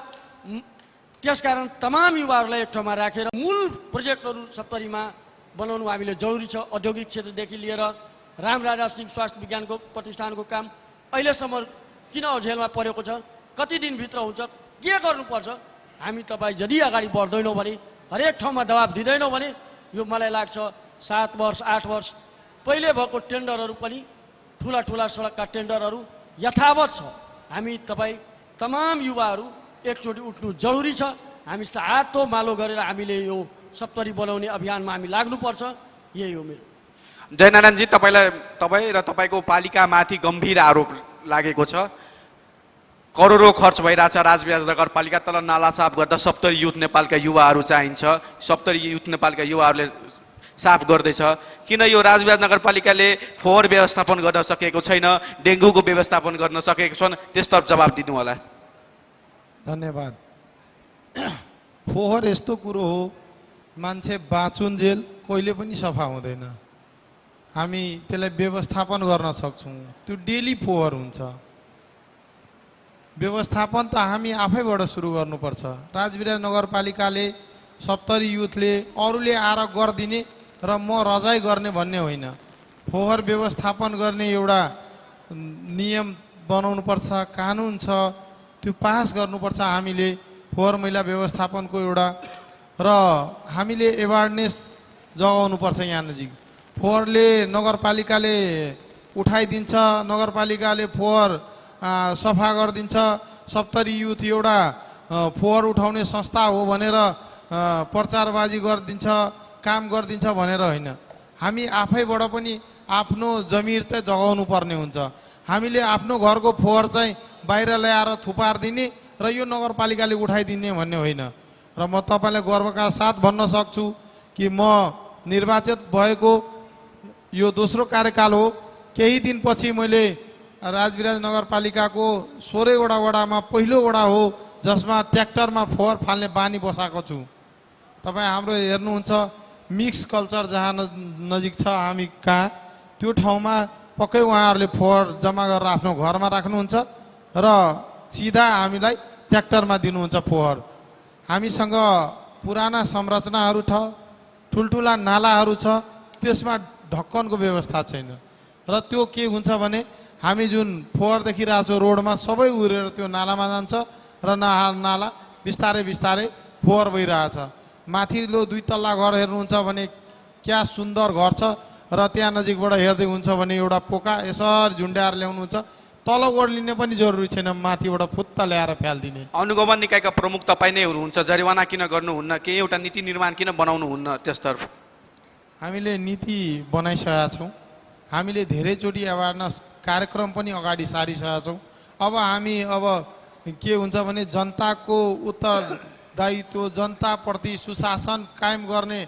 त्यसकारण तमाम युवाहरूलाई एक ठाउँमा राखेर मूल प्रोजेक्टहरू सप्तरीमा बनाउनु हामीले जरुरी छ। औद्योगिक क्षेत्रदेखि लिएर रामराजा सिंह स्वास्थ्य विज्ञानको प्रतिष्ठानको काम अहिलेसम्म किन अझेलमा परेको छ, कति दिनभित्र हुन्छ, के गर्नुपर्छ? हामी तपाईँ यदि अगाडि बढ्दैनौँ भने, हरेक ठाउँमा दबाब दिँदैनौँ भने, यो मलाई लाग्छ 7 वर्ष 8 वर्ष पहिले भएको टेन्डरहरू पनि, ठुला ठुला सडकका टेन्डरहरू यथावत छ। हामी तपाईँ तमाम युवाहरू एकचोटि उठ्नु जरुरी छ। हामी हातो मालो गरेर हामीले यो सप्तरी बनाउने अभियानमा हामी लाग्नुपर्छ। यही हो मेरो। जयनारायणजी, तपाईँ र तपाईँको पालिकामाथि गम्भीर आरोप लागेको छ। करोडौँ खर्च भइरहेछ राजविराज नगरपालिका, तल नाला साफ गर्दा सप्तरी युथ नेपालका युवाहरू चाहिन्छ, सप्तरी युथ नेपालका युवाहरूले साफ गर्दैछ। किन यो राजविराज नगरपालिकाले फोहोर व्यवस्थापन गर्न सकेको छैन, डेङ्गुको व्यवस्थापन गर्न सकेको छैन? त्यसतर्फ जवाब दिनु होला। धन्यवाद। फोहोर यस्तो कुरो हो, मान्छे बाँचुन्जेल कहिले पनि सफा हुँदैन। हामी त्यसलाई व्यवस्थापन गर्न सक्छौँ, त्यो डेली फोहोर हुन्छ। व्यवस्थापन त हामी आफैबाट सुरु गर्नुपर्छ। राजविराज नगरपालिकाले, सप्तरी युथले, अरूले आएर गरिदिने र म रजाइ गर्ने भन्ने होइन। फोहोर व्यवस्थापन गर्ने एउटा नियम बनाउनुपर्छ, कानुन छ, त्यो पास गर्नुपर्छ हामीले फोहोर मैला व्यवस्थापनको एउटा। र हामीले एवारनेस जगाउनुपर्छ। यहाँ नजिक फोहोरले नगरपालिकाले उठाइदिन्छ, नगरपालिकाले फोहोर सफा गरिदिन्छ। सप्तरी युथ एउटा फोहोर उठाउने संस्था हो भनेर प्रचारबाजी गरिदिन्छ, काम गरिदिन्छ भनेर होइन। हामी आफैबाट पनि आफ्नो जमिर चाहिँ जगाउनु पर्ने हुन्छ। हामीले आफ्नो घरको फोहोर चाहिँ बाहिर ल्याएर थुपारिदिने र यो नगरपालिकाले उठाइदिने भन्ने होइन। र म तपाईँलाई गर्वका साथ भन्न सक्छु कि म निर्वाचित भएको यो दोस्रो कार्यकाल हो। केही दिनपछि मैले राजविराज नगरपालिकाको 16वटा वडामा पहिलो वडा हो जसमा ट्र्याक्टरमा फोहोर फाल्ने बानी बसाएको छु। तपाईँ हाम्रो हेर्नुहुन्छ मिक्स कल्चर जहाँ नजिक छ हामी कहाँ, त्यो ठाउँमा पक्कै उहाँहरूले फोहोर जम्मा गरेर आफ्नो घरमा राख्नुहुन्छ र सिधा हामीलाई ट्र्याक्टरमा दिनुहुन्छ फोहोर। हामीसँग पुराना संरचनाहरू छ, ठुल्ठुला नालाहरू छ, त्यसमा ढक्कनको व्यवस्था छैन। र त्यो के हुन्छ भने हामी जुन फोहोर देखिरहेको छौँ रोडमा सबै उडेर त्यो नालामा जान्छ र नाला बिस्तारै बिस्तारै फोहोर भइरहेछ। माथिल्लो दुई तल्ला घर हेर्नुहुन्छ भने क्या सुन्दर घर छ र त्यहाँ नजिकबाट हेर्दै हुन्छ भने एउटा पोका यसरी झुन्ड्याएर ल्याउनुहुन्छ, तल ओर्लिने पनि जरुरी छैन, माथिबाट फुत्त ल्याएर फ्यालिदिने। अनुगमन निकायका प्रमुख तपाईँ नै हुनुहुन्छ, जरिवाना किन गर्नुहुन्न? केही एउटा नीति निर्माण किन बनाउनुहुन्न त्यसतर्फ? हामीले नीति बनाइसकेका छौँ, हामीले धेरैचोटि एवारनेस कार्यक्रम पनि अगाडि सारिसकेका छौँ। अब हामी अब के हुन्छ भने जनताको उत्तरदायित्व, जनताप्रति सुशासन कायम गर्ने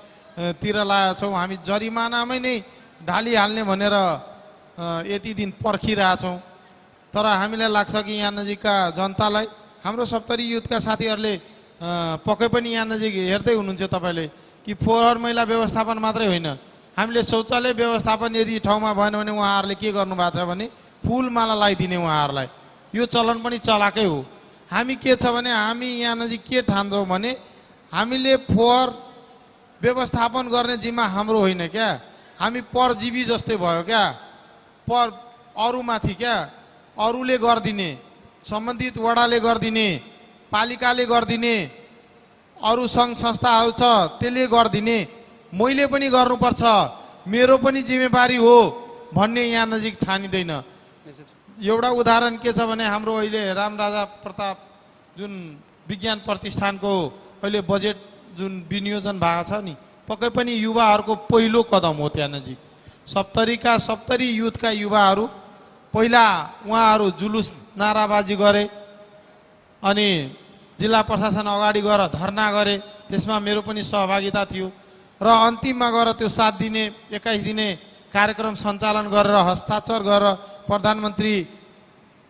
तिर लागेका छौँ। हामी जरिमानामै नै ढालिहाल्ने भनेर यति दिन पर्खिरहेछौँ। तर हामीलाई लाग्छ कि यहाँ नजिकका जनतालाई, हाम्रो सप्तरी युथका साथीहरूले पक्कै पनि यहाँ नजिक हेर्दै हुनुहुन्छ तपाईँले कि फोहोर मैला व्यवस्थापन मात्रै होइन, हामीले शौचालय व्यवस्थापन यदि ठाउँमा भएन भने उहाँहरूले के गर्नुभएको छ भने फुलमाला लगाइदिने उहाँहरूलाई, यो चलन पनि चलाएकै हो। हामी के छ भने हामी यहाँ नजिक के ठान्छौँ भने हामीले फोहोर व्यवस्थापन गर्ने जिम्मा हाम्रो होइन क्या, हामी परजीवी जस्तै भयो क्या, पर अरूमाथि क्या, अरूले गरिदिने, सम्बन्धित वडाले गरिदिने, पालिकाले गरिदिने, अरू सङ्घ संस्थाहरू छ त्यसले गरिदिने, मैले पनि गर्नुपर्छ, मेरो पनि जिम्मेवारी हो भन्ने यहाँ नजिक ठानिँदैन। एउटा उदाहरण के छ भने हाम्रो अहिले रामराजा प्रताप जुन विज्ञान प्रतिष्ठानको अहिले बजेट जुन विनियोजन भएको छ नि, पक्कै पनि युवाहरूको पहिलो कदम हो त्यहाँ नजिक। सप्तरीका सप्तरी युथका युवाहरू पहिला उहाँहरू जुलुस नाराबाजी गरे अनि जिल्ला प्रशासन अगाडि गएर धरना गरे, त्यसमा मेरो पनि सहभागिता थियो र अन्तिममा गएर त्यो 7 दिने 21 दिने कार्यक्रम सञ्चालन गरेर हस्ताक्षर गरेर प्रधानमन्त्री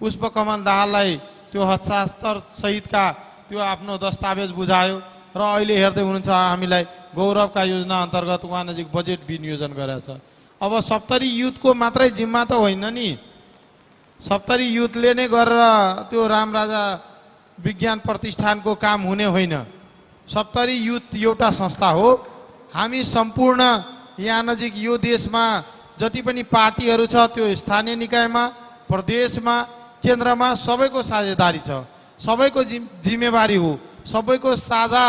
पुष्पकमल दाहाललाई त्यो हस्ताक्षर सहितका त्यो आफ्नो दस्तावेज बुझायो र अहिले हेर्दै हुनुहुन्छ हामीलाई गौरवका योजना अन्तर्गत उहाँ नजिक बजेट विनियोजन गरेको छ। अब सप्तरी युथको मात्रै जिम्मा त होइन नि, सप्तरी युथले नै गरेर त्यो रामराजा विज्ञान प्रतिष्ठानको काम हुने होइन। सप्तरी युथ एउटा संस्था हो। हामी सम्पूर्ण यहाँ नजिक यो देशमा जति पनि पार्टीहरू छ त्यो स्थानीय निकायमा, प्रदेशमा, केन्द्रमा सबैको साझेदारी छ, सबैको जिम्मेवारी हो, सबैको साझा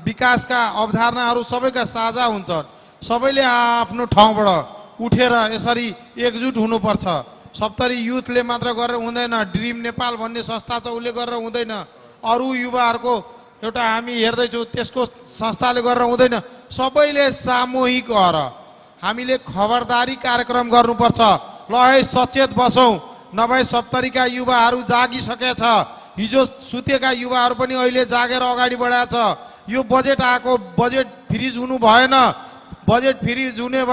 विकासका अवधारणाहरू सबैका साझा हुन्छन्। सबैले आफ्नो ठाउँबाट उठेर यसरी एकजुट हुनुपर्छ। सप्तरी युथले मात्र गरेर हुँदैन, ड्रिम नेपाल भन्ने संस्था छ उसले गरेर हुँदैन, अरू युवाहरूको एउटा हामी हेर्दैछौँ त्यसको संस्थाले गरेर हुँदैन, सबैले सामूहिक भएर हामीले खबरदारी कार्यक्रम गर्नुपर्छ। ल है सचेत बसौँ, नभए सप्तरीका युवाहरू जागिसकेछ, हिजो सुतेका युवाहरू पनि अहिले जागेर अगाडि बढाएको छ। यो बजेट आएको बजेट फ्रिज हुनु भएन, बजेट फ्रिज हुने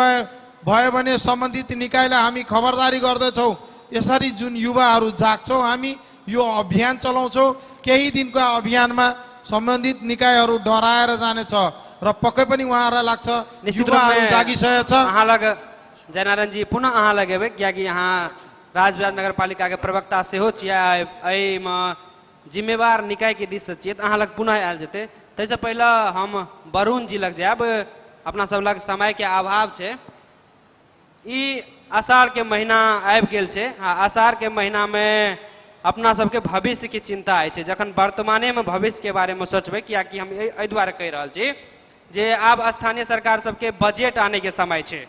भयो भने सम्बन्धित निकायलाई हामी खबरदारी गर्दछौँ। यसरी जुन युवाहरू जाग्छौँ हामी यो अभियान चलाउँछौँ, केही दिनको अभियानमा सम्बन्धित निकायहरू डराएर जानेछ र पक्कै पनि उहाँहरूलाई लाग्छ युवाहरू जागिसकेको छ। अहाँ लग जयनारायण जी पुनः अहाँ लग एबै, कियाकि अहाँ राजविराज नगरपालिकाके प्रवक्ता सेहो छियै, एहिमे जिम्मेवार निकायके दिससँ छियै, तऽ अहाँ लग पुनः आयल जेतै। ताहिसँ पहिले हम वरुण जी लग जायब, अपना सब लग समयके अभाव छै। ई आषाढ़के महीना आबि गेल छै आ आषाढ़के महीनामे अपना सबके भविष्यके चिंता होइ छै। जखन वर्तमानेमे भविष्यके बारेमे सोचबै, कियाकि हम एहि दुआरे कहि रहल छी जे आब स्थानीय सरकार सबके बजट आनैके समय छै,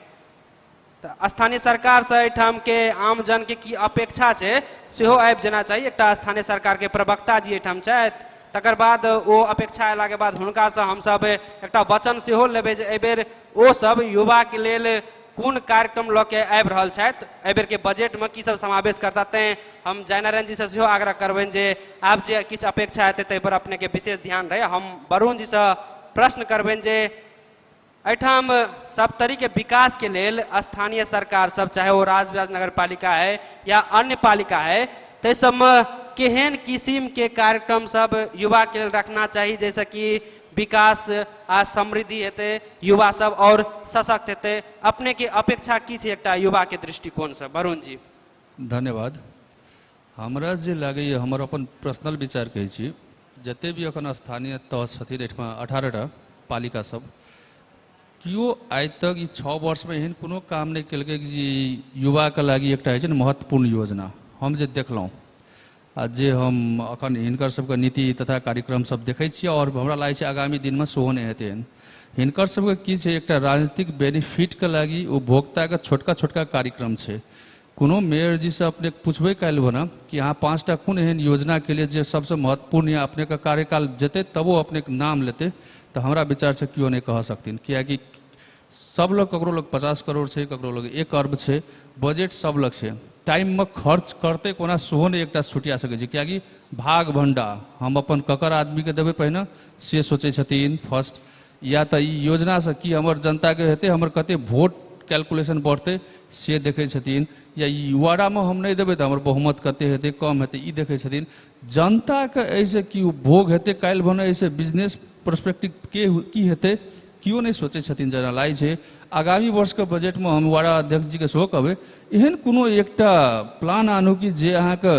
तऽ स्थानीय सरकारसँ एहिठामके आमजनके की अपेक्षा छै सेहो आबि जेना चाही। एकटा स्थानीय सरकारके प्रवक्ता जी एहिठाम छथि, तकर बाद ओ अपेक्षा अयलाके बाद हुनकासँ हमसब एकटा वचन सेहो लेबै जे एहिबेर ओ सब युवाके लेल कोन कार्यक्रम लऽ के आबि रहल छथि, एहिबेरके बजटमे की सब समावेश करता। तैँ हम जयनारायण जीसँ सेहो आग्रह करबनि जे आब जे किछु अपेक्षा हेतै ताहिपर अपनेके विशेष ध्यान रहै। हम वरुण जीसँ प्रश्न करबनि जे एहिठाम सप्तरीके विकासके लेल स्थानीय सरकार सब, चाहे ओ राजविराज नगरपालिका है या अन्य पालिका है, ताहि सबमे केहन किसिमके कार्यक्रम सब युवाके लेल रखना चाही जाहिसँ कि विकास आ समृद्धि हेतै, युवा सब और सशक्त हेतै। अपने के अपेक्षा की छै एकटा युवा के दृष्टिकोण से? वरुण जी धन्यवाद। हमरा जे लागैए, हमर अपन पर्सनल विचार कहै छी, जते भी अखन स्थानीय तह छथिन एहिठमा 18टा पालिका सब, केओ आइ तक ई 6 वर्षमे एहन कोनो काम नहि केलकै जे युवाके लागि एकटा होइ छै ने महत्वपूर्ण योजना। हम जे देखलहुँ आ जे हम अखन हिनकर सबके नीति तथा कार्यक्रम सब देखै छियै और हमरा लागै छै आगामी दिनमे सेहो नहि हेतै। हिनकर सबके की छै, एकटा राजनीतिक बेनिफिटके लागि उपभोक्ताके छोटका छोटका कार्यक्रम छै। कोनो मेयर जी से अपने पूछबै काल्हि भना कि अहाँ 5टा कोन एहन योजनाके लिए जे सबसँ महत्वपूर्ण या अपनेके कार्यकाल जेतै तबो अपनेके नाम लेतै, तऽ हमरा विचारसँ केओ नहि कह सकथिन। कियाकि सब लोग, ककरो लग 50 करोड़ छै, ककरो लग 1 अरब छै, बजट सब लग छै, टाइममे खर्च करतै कोना सेहो नहि एकटा छुटिया सकै छै। कियाकि भाग भण्डा हम अपन ककर आदमीके देबै पहिने से सोचै छथिन फर्स्ट, या तऽ ई योजनासँ की हमर जनताके हेतै, हमर कते वोट कैलकुलेशन बढ़तै से देखै छथिन, या ई वार्डामे हम नहि देबै तऽ हमर बहुमत कते हेतै कम हेतै ई देखै छथिन। जनताके एहिसँ की उपभोग हेतै काल्हि भने एहिसँ बिजनेस पर्सपेक्टिव के की हेतै केओ नहि सोचै छथिन। जेना लागै छै आगामी वर्षके बजटमे हम वार्डा अध्यक्ष जीके सेहो कहबै एहन कोनो एकटा प्लान आनू कि जे अहाँके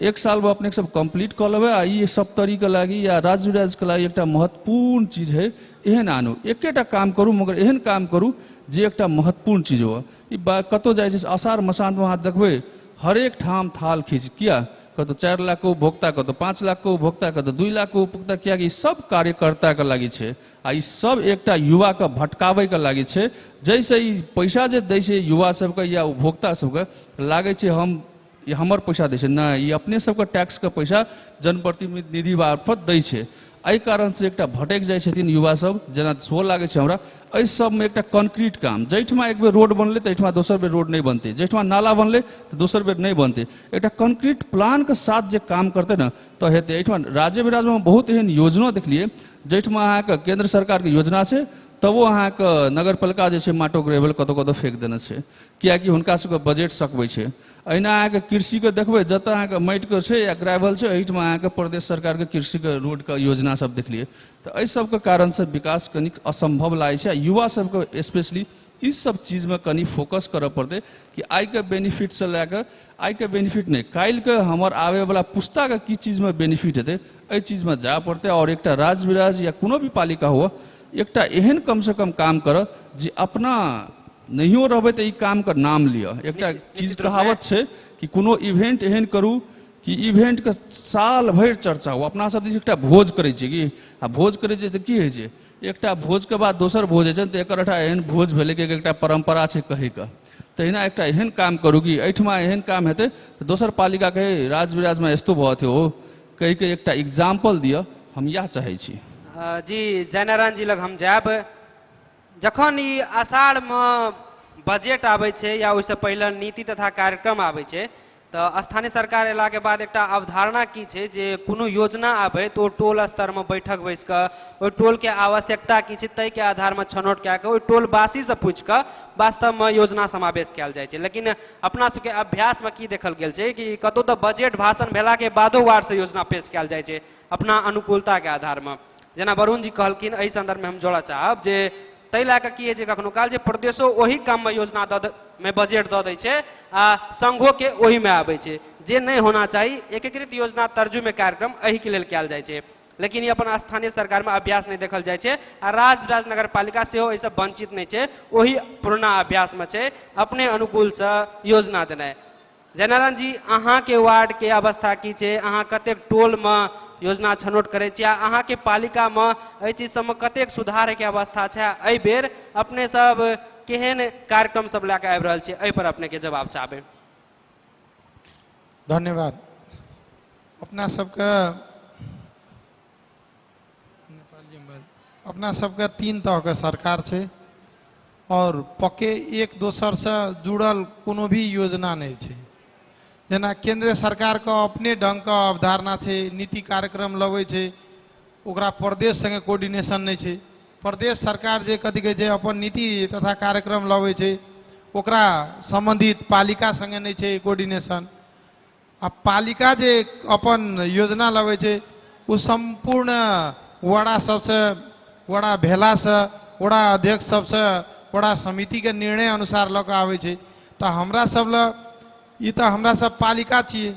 1 सालमे अपने सब कम्प्लीट कऽ लेबै आ ई सप्तरीके लागि या राजविराजके लागि एकटा महत्वपूर्ण चीज है, एहन आनू। एकेटा काम करू मगर एहन काम करू जे एकटा महत्वपूर्ण चीज हो। ई कतहु जाइ छै असार मसानमे अहाँ देखबै हरेक ठाम थाल खींच, किया कतौ 4 लाख के उपभोक्ता, कतौ 5 लाख के उपभोक्ता, कतौ 2 लाख के उपभोक्ता, कियाकि ई सब कार्यकर्ताके लागि छै आ ई सब एकटा युवाके भटकाबैके लागि छै, जाहिसँ ई पैसा जे दै छै युवा सबके या उपभोक्ता सबके लागै छै हम ई हमर पैसा दै छै, नहि ई अपने सबके टैक्सके पैसा जनप्रतिनिधि मार्फत दै छै। एहि कारणसँ एकटा भटकि जाइ छथिन युवा सब, जेना सेहो लागै छै हमरा। एहि सबमे एकटा कंक्रीट काम, जाहिठमा एक बेर रोड बनलै तऽ एहिठमा दोसर बेर रोड नहि बनतै, जाहिठमा नाला बनलै तऽ दोसर बेर नहि बनतै, एकटा कंक्रीट प्लानके साथ जे काम करतै ने तऽ हेतै। एहिठमा राज्य विराजमे बहुत एहन योजना देखलियै जाहिठमा अहाँके केन्द्र सरकारके योजना छै तबो अहाँके नगरपालिका जे छै माटो ग्रेवल कतौ कतौ फेक देने छै, कियाकि हुनका सबके बजट सकबै छै। एहिना अहाँके कृषिके देखबै, जतऽ अहाँके माटिके छै या ग्रेवल छै एहिठमा अहाँके प्रदेश सरकारके कृषिके रोडके योजना सब देखलियै। तऽ एहि सबके कारणसँ विकास कनिक असम्भव लागै छै आ युवा सबके स्पेशली ई सब चीजमे कनि फोकस करऽ पड़तै कि आइके बेनिफिटसँ लए कऽ आइके बेनिफिट नहि, काल्हिके हमर आबैवला पुस्ताके की चीजमे बेनिफिट हेतै एहि चीजमे जाय पड़तै। आओर एकटा राजविराज या कोनो भी पालिका हुअ एकटा एहन कमसँ कम काम करऽ जे अपना नहियो रहबै तऽ ई कामके नाम लिअ। एकटा चीज कहावत छै कि कोनो इवेंट एहन करू कि इवेंटके साल भरि चर्चा हो। अपना सब दिस एकटा भोज करै छियै कि, आ भोज करै छियै तऽ की होइ छै, एकटा भोजके बाद दोसर भोज होइ छै, तऽ एकर एकटा एहन भोज भेलै कि एकटा परम्परा छै कहैके। तहिना एकटा एहन काम करू कि एहिठमा एहन काम हेतै तऽ दोसर पालिका कहै राजविराजमे यस्तो भऽ थियो हो कहिके एकटा एग्जाम्पल दिअ, हम इएह चाहै छी। जी जयनारायण जी लग हम जायब। जखन ई आषाढ़मे बजट आबै छै या ओहिसँ पहिले नीति तथा कार्यक्रम आबै छै तऽ स्थानीय सरकार अयलाके बाद एकटा अवधारणा की छै जे कोनो योजना आबै तऽ ओ टोल स्तरमे बैठक बैस कऽ ओहि टोलके आवश्यकता की छै ताहिके आधारमे छनौट कए कऽ ओहि टोलवासीसँ पूछि कऽ वास्तवमे योजना समावेश कयल जाइ छै। लेकिन अपना सबके अभ्यासमे की देखल गेल छै कि कतहु तऽ बजट भाषण भेलाके बादो वार्डसँ योजना पेश कयल जाइ छै अपना अनुकूलताके आधारमे। जेना वरुण जी कहलखिन, एहि सन्दर्भमे हम जोड़ऽ चाहब जे ताहि लए कऽ की होइ छै कखनो काल जे प्रदेशो ओहि काममे योजना दऽ मे बजट दऽ दै छै आ संघोके ओहिमे आबै छै, जे नहि होना चाही। एकीकृत योजना तर्जुमे कार्यक्रम एहिके लेल कयल जाइ छै, लेकिन ई अपन स्थानीय सरकारमे अभ्यास नहि देखल जाइ छै आ राजविराज नगरपालिका सेहो एहिसँ वंचित नहि छै, ओहि पुरना अभ्यासमे छै अपने अनुकूलसँ योजना देनाइ। जयनारायण जी, अहाँके वार्डके अवस्था की छै? अहाँ कतेक टोलमे योजना छनौट करै छी आ अहाँके पालिकामे एहि चीज सबमे कतेक सुधारके अवस्था छै? एहि बेर अपने सब केहन कार्यक्रम सब लए कऽ आबि रहल छी, एहि पर अपनेके जवाब चाहबै। धन्यवाद। अपना सबके अपना सबके तीन तरहके सरकार छै और पक्के एक दोसरसँ जुड़ल कोनो भी योजना नहि छै। जेना केंद्र सरकारके अपने ढङ्गके अवधारणा छै, नीति कार्यक्रम लबै छै, ओकरा प्रदेश सङ्गे कोऑर्डिनेशन नहि छै। प्रदेश सरकार जे कथी कहै छै अपन नीति तथा कार्यक्रम लबै छै, ओकरा सम्बन्धित पालिका सङ्गे नहि छै कोऑर्डिनेशन। आ पालिका जे अपन योजना लबै छै ओ सम्पूर्ण वडा सबसँ, वडा भेलासँ, वडा अध्यक्ष सबसँ, वडा समितिके निर्णय अनुसार लऽ कऽ आबै छै। तऽ हमरा सब लए ई तऽ हमरा सब पालिका छियै,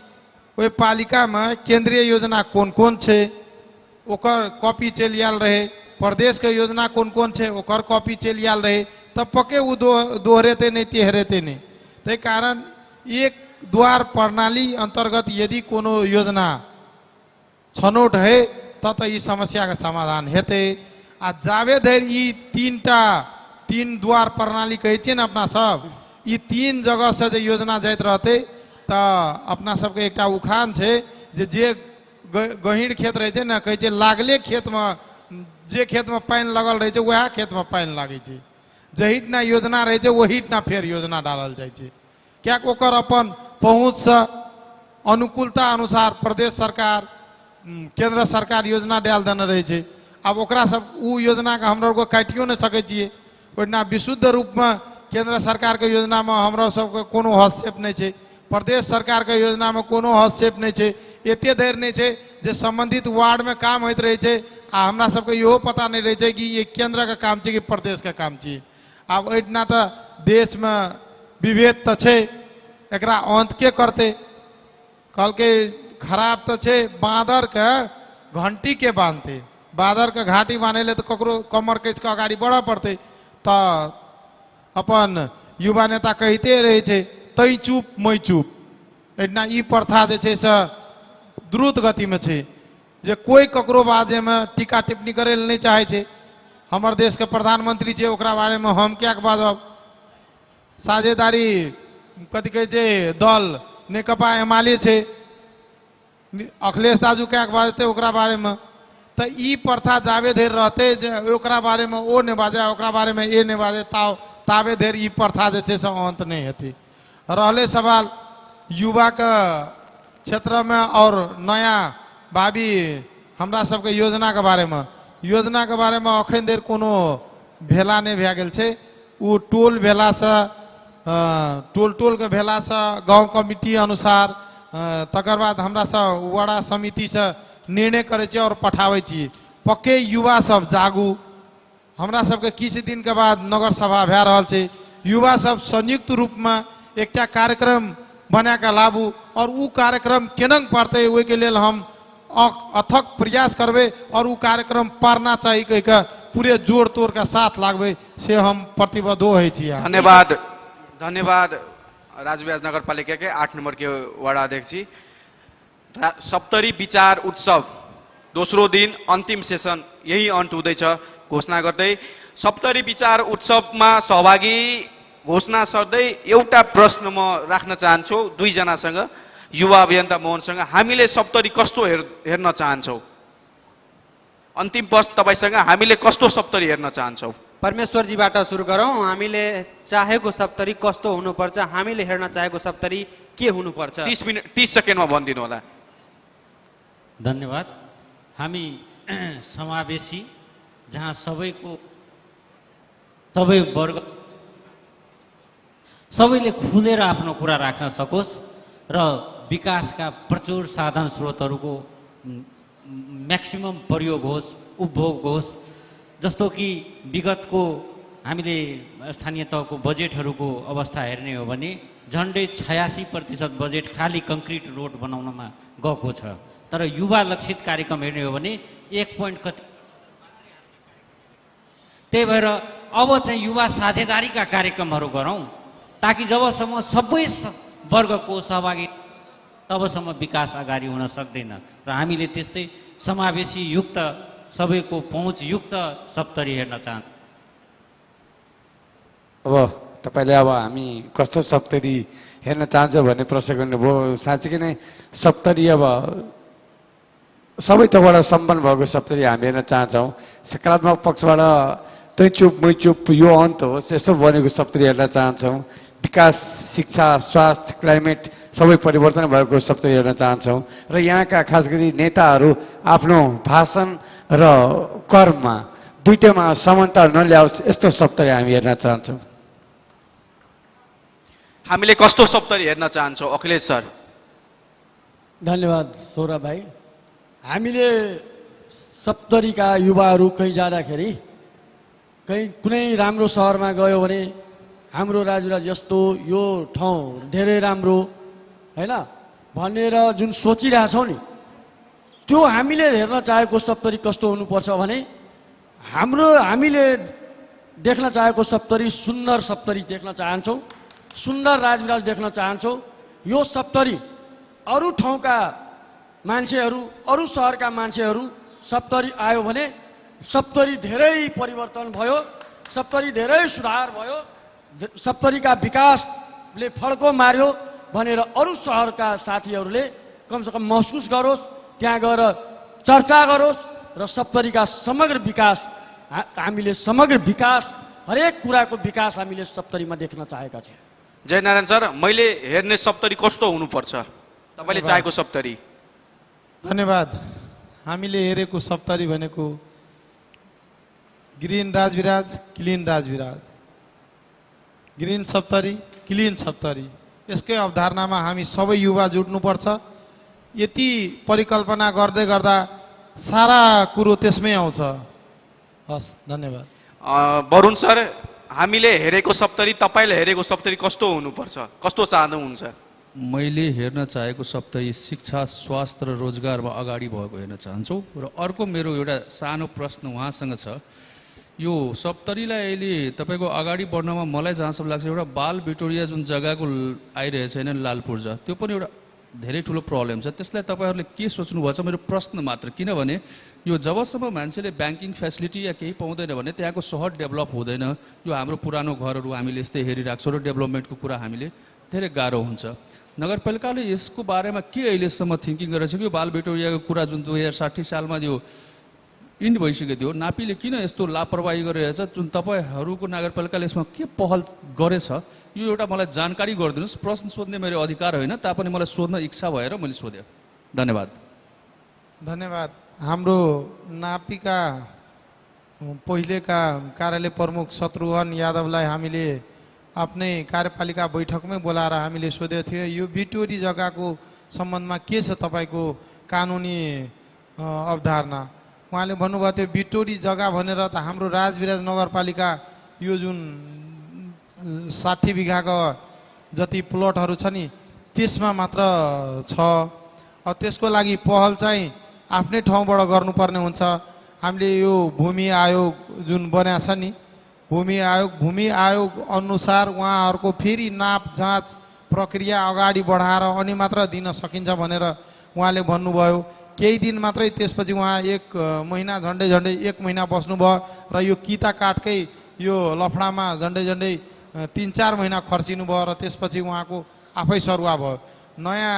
ओहि पालिकामे केंद्रीय योजना कोन कोन छै ओकर कॉपी चलि आयल रहै, प्रदेशके योजना कोन कोन छै ओकर कॉपी चलि आयल रहै, तऽ पक्के ओ दोहरेतै नहि, तेहरेतै नहि। ताहि कारण एक द्वार प्रणाली अन्तर्गत यदि कोनो योजना छनौट है तऽ ई समस्याके समाधान हेतै। आ जाबे धरि ई तीन द्वार प्रणाली कहै छियै ने अपना सब, ई तीन जगहसँ जे योजना जाइत रहतै तऽ अपना सबके एकटा उखान छै जे जे गहीँर खेत रहै छै ने, कहै छै लागले खेतमे, जे खेतमे पानि लगल रहै छै वएह खेतमे पानि लागै छै। जहिठना योजना रहै छै ओहिठना फेर योजना डालल जाइ छै, किएकि ओकर अपन पहुँचसँ अनुकूलता अनुसार प्रदेश सरकार केंद्र सरकार योजना डालि देने रहै छै। आब ओकरा सब ओ योजनाके हमरा आरके काटियो नहि सकै छियै। ओहिना विशुद्ध रूपमे केंद्र सरकारके योजनामे हमरा सबके कोनो हस्तक्षेप नहि छै, प्रदेश सरकारके योजनामे कोनो हस्तक्षेप नहि छै। एते धरि नहि छै जे सम्बन्धित वार्डमे काम होइत रहै छै आ हमरा सबके इहो पता नहि रहै छै कि ई केंद्रके काम छै कि प्रदेशके काम छै। आब एहिठिना तऽ देशमे विभेद तऽ छै, एकरा अन्त के करतै? कहलकै खराब तऽ छै, बाँदरके घंटी के बान्हतै? बाँदरके घाटी बान्है लए तऽ ककरो कमर कसि कऽ अगाडि बढ़ऽ पड़तै। तऽ अपन युवा नेता कहिते रहै छै तै चुप मै चुप। एहिठिना ई प्रथा जे छै से द्रुत गतिमे छै जे कोइ ककरो बाजैमे टीका टिप्पणी करै लए नहि चाहै छै। हमर देशके प्रधानमंत्री छै, ओकरा बारेमे हम किएक बाजब? साझेदारी कथी कहै छै दल नेकपा एमाले छै, अखिलेश दाजू किएक बाजतै ओकरा बारेमे? तऽ ई प्रथा जाबे धरि रहतै जे ओकरा बारेमे ओ नहि बाजै, ओकरा बारेमे ए नहि बाजै, ताबे धरि ई प्रथा जे छै से अन्त नहि हेतै। रहलै सवाल युवाके क्षेत्रमे और नया भावी हमरा सबके योजनाके बारेमे, योजनाके बारेमे अखन धरि कोनो भेला नहि भए गेल छै। ओ टोल भेलासँ, टोल टोलके भेलासँ गाँव कमिटी अनुसार तकर बाद हमरा सब वडा समितिसँ निर्णय करै छियै और पठाबै छियै। पक्के युवा सब जागू, हमरा सबके किछु दिनके बाद नगर सभा भए रहल छै, युवा सब संयुक्त रूपमे एकटा कार्यक्रम बना कऽ लाबू और उ कार्यक्रम केना पड़तै ओहिके लेल हम अथक प्रयास करबै और उ कार्यक्रम पढ़ना चाही कहि कऽ पूरे जोड़ तोड़ के साथ लागबै, से हम प्रतिबद्धो होइ छी। धन्यवाद, धन्यवाद। राजविराज नगरपालिका के 8 नंबर के वार्ड अध्यक्ष जी। सप्तरी विचार उत्सव दोस्रो दिन अन्तिम सेसन यही अन्त हुँदैछ घोषणा गर्दै सप्तरी विचार उत्सवमा सहभागी घोषणा सर्दै एउटा प्रश्न म राख्न चाहन्छु दुईजनासँग, युवा अभियन्ता मोहनसँग, हामीले सप्तरी कस्तो हेर्न चाहन्छौँ? अन्तिम प्रश्न तपाईँसँग, हामीले कस्तो सप्तरी हेर्न चाहन्छौँ? परमेश्वरजीबाट सुरु गरौँ। हामीले चाहेको सप्तरी कस्तो हुनुपर्छ, हामीले हेर्न चाहेको सप्तरी के हुनुपर्छ? 30 मिनट 30 सेकेन्डमा भनिदिनु होला। धन्यवाद। हामी समावेशी, जहाँ सबैको सबै वर्ग सबैले खुलेर आफ्नो कुरा राख्न सकोस् र विकासका प्रचुर साधन स्रोतहरूको म्याक्सिमम प्रयोग होस्, उपभोग होस्। जस्तो कि विगतको हामीले स्थानीय तहको बजेटहरूको अवस्था हेर्ने हो भने झन्डै 86% बजेट खालि कङ्क्रिट रोड बनाउनमा गएको छ, तर युवा लक्षित कार्यक्रम हेर्ने हो भने 1 पोइन्ट कति। त्यही भएर अब चाहिँ युवा साझेदारीका कार्यक्रमहरू गरौँ ताकि जबसम्म सबै वर्गको सहभागी तबसम्म विकास अगाडि हुन सक्दैन र हामीले त्यस्तै समावेशी युक्त सबैको पहुँचयुक्त सप्तरी हेर्न चाहन्छौँ। अब तपाईँले अब हामी कस्तो सप्तरी हेर्न चाहन्छौँ भन्ने प्रश्न गर्नुभयो। साँच्चीकै नै सप्तरी अब सबै थोकबाट सम्पन्न भएको सप्तरी हामी हेर्न चाहन्छौँ। सकारात्मक पक्षबाट तै चुप मै चुप यो अन्त होस् यसो बनेको सप्तरी हेर्न चाहन्छौँ। विकास, शिक्षा, स्वास्थ्य, क्लाइमेट सबै परिवर्तन भएको सप्तरी हेर्न चाहन्छौँ र यहाँका खास गरी नेताहरू आफ्नो भाषण र कर्ममा दुईटैमा समानता नल्याओस् यस्तो सप्तरी हामी हेर्न चाहन्छौँ। हामीले कस्तो सप्तरी हेर्न चाहन्छौँ अखिलेश सर? धन्यवाद सौरभ भाइ। हामीले सप्तरीका युवाहरू कहीँ जाँदाखेरि कहीँ कुनै राम्रो सहरमा गयो भने हाम्रो राजुराज यस्तो, यो ठाउँ धेरै राम्रो होइन भनेर जुन सोचिरहेछौँ नि, त्यो हामीले हेर्न चाहेको सप्तरी कस्तो हुनुपर्छ भने हामीले देख्न चाहेको सप्तरी सुन्दर सप्तरी देख्न चाहन्छौँ, सुन्दर राजविराज देख्न चाहन्छौँ। यो सप्तरी अरू ठाउँका मान्छेहरू, अरू सहरका मान्छेहरू सप्तरी आयो भने सप्तरी धेरै परिवर्तन भयो, सप्तरी धेरै सुधार भयो, सप्तरीका विकासले फड्को मार्यो भनेर अरू सहरका साथीहरूले कमसेकम महसुस गरोस्, त्यहाँ गएर चर्चा गरोस् र सप्तरीका समग्र विकास हामीले समग्र विकास हरेक कुराको विकास हामीले सप्तरीमा देख्न चाहेका छौँ। जयनारायण सर, मैले हेर्ने सप्तरी कस्तो हुनुपर्छ, तपाईँले चाहेको सप्तरी? धन्यवाद। हामीले हेरेको सप्तरी भनेको green Rajbiraj, clean Rajbiraj, green Saptari, clean Saptari, यसकै अवधारणामा हामी सबै युवा जुट्नुपर्छ। यति परिकल्पना गर्दै गर्दा सारा कुरो त्यसमै आउँछ। हस्, धन्यवाद। वरुण सर, हामीले हेरेको सप्तरी, तपाईँले हेरेको सप्तरी कस्तो हुनुपर्छ, कस्तो चाहनुहुन्छ? मैले हेर्न चाहेको सप्तरी शिक्षा, स्वास्थ्य र रोजगारमा अगाडि भएको हेर्न चाहन्छु। र अर्को मेरो एउटा सानो प्रश्न उहाँसँग छ, यो सप्तरीलाई अहिले तपाईँको अगाडि बढ्नमा मलाई जहाँसम्म लाग्छ एउटा बाल बिटोरिया जुन जग्गाको आइरहेछ होइन, लाल पूर्जा, त्यो पनि एउटा धेरै ठुलो प्रब्लम छ। त्यसलाई तपाईँहरूले के सोच्नुभएको छ, मेरो प्रश्न मात्र। किनभने यो जबसम्म मान्छेले ब्याङ्किङ फेसिलिटी या केही पाउँदैन भने त्यहाँको सहर डेभलप हुँदैन। यो हाम्रो पुरानो घरहरू हामीले यस्तै हेरिरहेको छौँ र डेभलपमेन्टको कुरा हामीले धेरै गाह्रो हुन्छ। नगरपालिकाले यसको बारेमा के अहिलेसम्म थिङ्किङ गरेको छ कि यो बाल बिटोरियाको कुरा जुन 2060 सालमा यो इन्ड भइसकेको थियो, नापीले किन यस्तो लापरवाही गरिरहेछ, जुन तपाईँहरूको नगरपालिकाले यसमा के पहल गरेछ, यो एउटा मलाई जानकारी गरिदिनुहोस्। प्रश्न सोध्ने मेरो अधिकार होइन, तापनि मलाई सोध्न इच्छा भएर मैले सोधेँ। धन्यवाद। धन्यवाद। हाम्रो नापीका पहिलेका कार्यालय प्रमुख शत्रुघ्न यादवलाई हामीले आफ्नै कार्यपालिका बैठकमै बोलाएर हामीले सोधेको थियो, यो बिटोरी जग्गाको सम्बन्धमा के छ तपाईँको कानुनी अवधारणा। उहाँले भन्नुभएको थियो बिटोरी जग्गा भनेर त हाम्रो राजविराज नगरपालिका यो जुन 60 बिघाको जति प्लटहरू छ नि त्यसमा मात्र छ। अब त्यसको लागि पहल चाहिँ आफ्नै ठाउँबाट गर्नुपर्ने हुन्छ। हामीले यो भूमि आयोग जुन बनाएको छ नि, भूमि आयोग अनुसार उहाँहरूको फेरि नाप जाँच प्रक्रिया अगाडि बढाएर अनि मात्र दिन सकिन्छ भनेर उहाँले भन्नुभयो। केही दिन मात्रै त्यसपछि उहाँ एक महिना झन्डै झन्डै एक महिना बस्नुभयो र यो किता काटकै यो लफडामा झन्डै झन्डै 3-4 महिना खर्चिनु भयो र त्यसपछि उहाँको आफै सरुवा भयो। नयाँ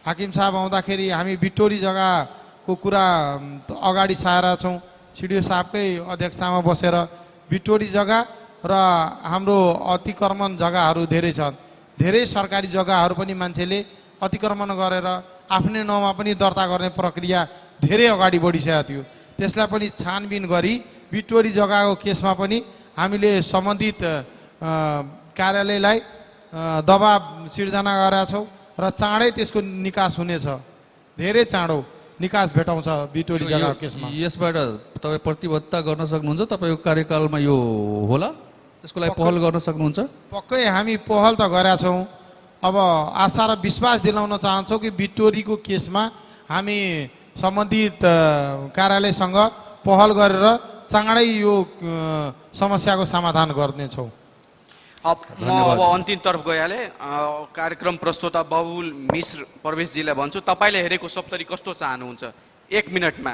हाकिम साहब आउँदाखेरि हामी बिटोरी जग्गाको कुरा अगाडि सारेका छौँ। सिडिओ साहबकै अध्यक्षतामा बसेर बिटोरी जग्गा र हाम्रो अतिक्रमण जग्गाहरू धेरै छन्। धेरै सरकारी जग्गाहरू पनि मान्छेले अतिक्रमण गरेर आफ्नै नाउँमा पनि दर्ता गर्ने प्रक्रिया धेरै अगाडि बढिसकेको थियो। त्यसलाई पनि छानबिन गरी बिटोरी जग्गाको केसमा पनि हामीले सम्बन्धित कार्यालयलाई दबाब सिर्जना गरेका छौँ र चाँडै त्यसको निकास हुनेछ, धेरै चाँडो निकास भेटाउँछ बिटोरी जग्गाको केसमा। यसबाट तपाईँ प्रतिबद्धता गर्न सक्नुहुन्छ? तपाईँको कार्यकालमा यो होला, त्यसको लागि पहल गर्न सक्नुहुन्छ? पक्कै हामी पहल त गरेका छौँ। अब आशा र विश्वास दिलाउन चाहन्छौँ कि बिटोरीको केसमा हामी सम्बन्धित कार्यालयसँग पहल गरेर चाँडै यो समस्याको समाधान गर्नेछौँ। अब म अब अन्तिमतर्फ गइहालेँ। कार्यक्रम प्रस्तोता बाबुल मिश्र प्रवेशजीलाई भन्छु, तपाईँले हेरेको सप्तरी कस्तो चाहनुहुन्छ एक मिनटमा?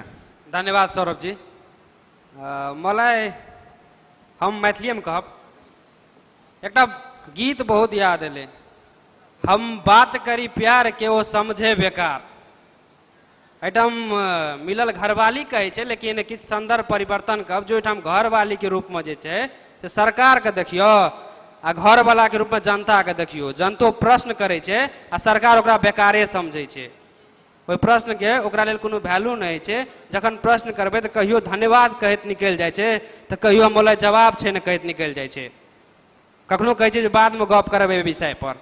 धन्यवाद सौरभजी। मलाई हम मैथिलीमे कहब, एकटा गीत बहुत याद एलै, हम बात करी प्यार के ओ समझे बेकार। एहिठाम मिलल घरवाली कहै छै, लेकिन किछु सन्दर्भ परिवर्तन कहब, जो एहिठाम घरवालीके रूपमे जे छै से सरकारके देखियौ आ घरवालाके रूपमे जनताके देखियौ। जनतो प्रश्न करै छै आ सरकार ओकरा बेकारे समझै छै। ओहि प्रश्नके ओकरा लेल कोनो वैल्यू नहि छै। जखन प्रश्न करबै तऽ कहियो धन्यवाद कहैत निकलि जाइ छै, तऽ कहियो हम जवाब छै ने कहैत निकलि जाइ छै। कखनो कहै छै जे बादमे गप करब एहि विषय पर।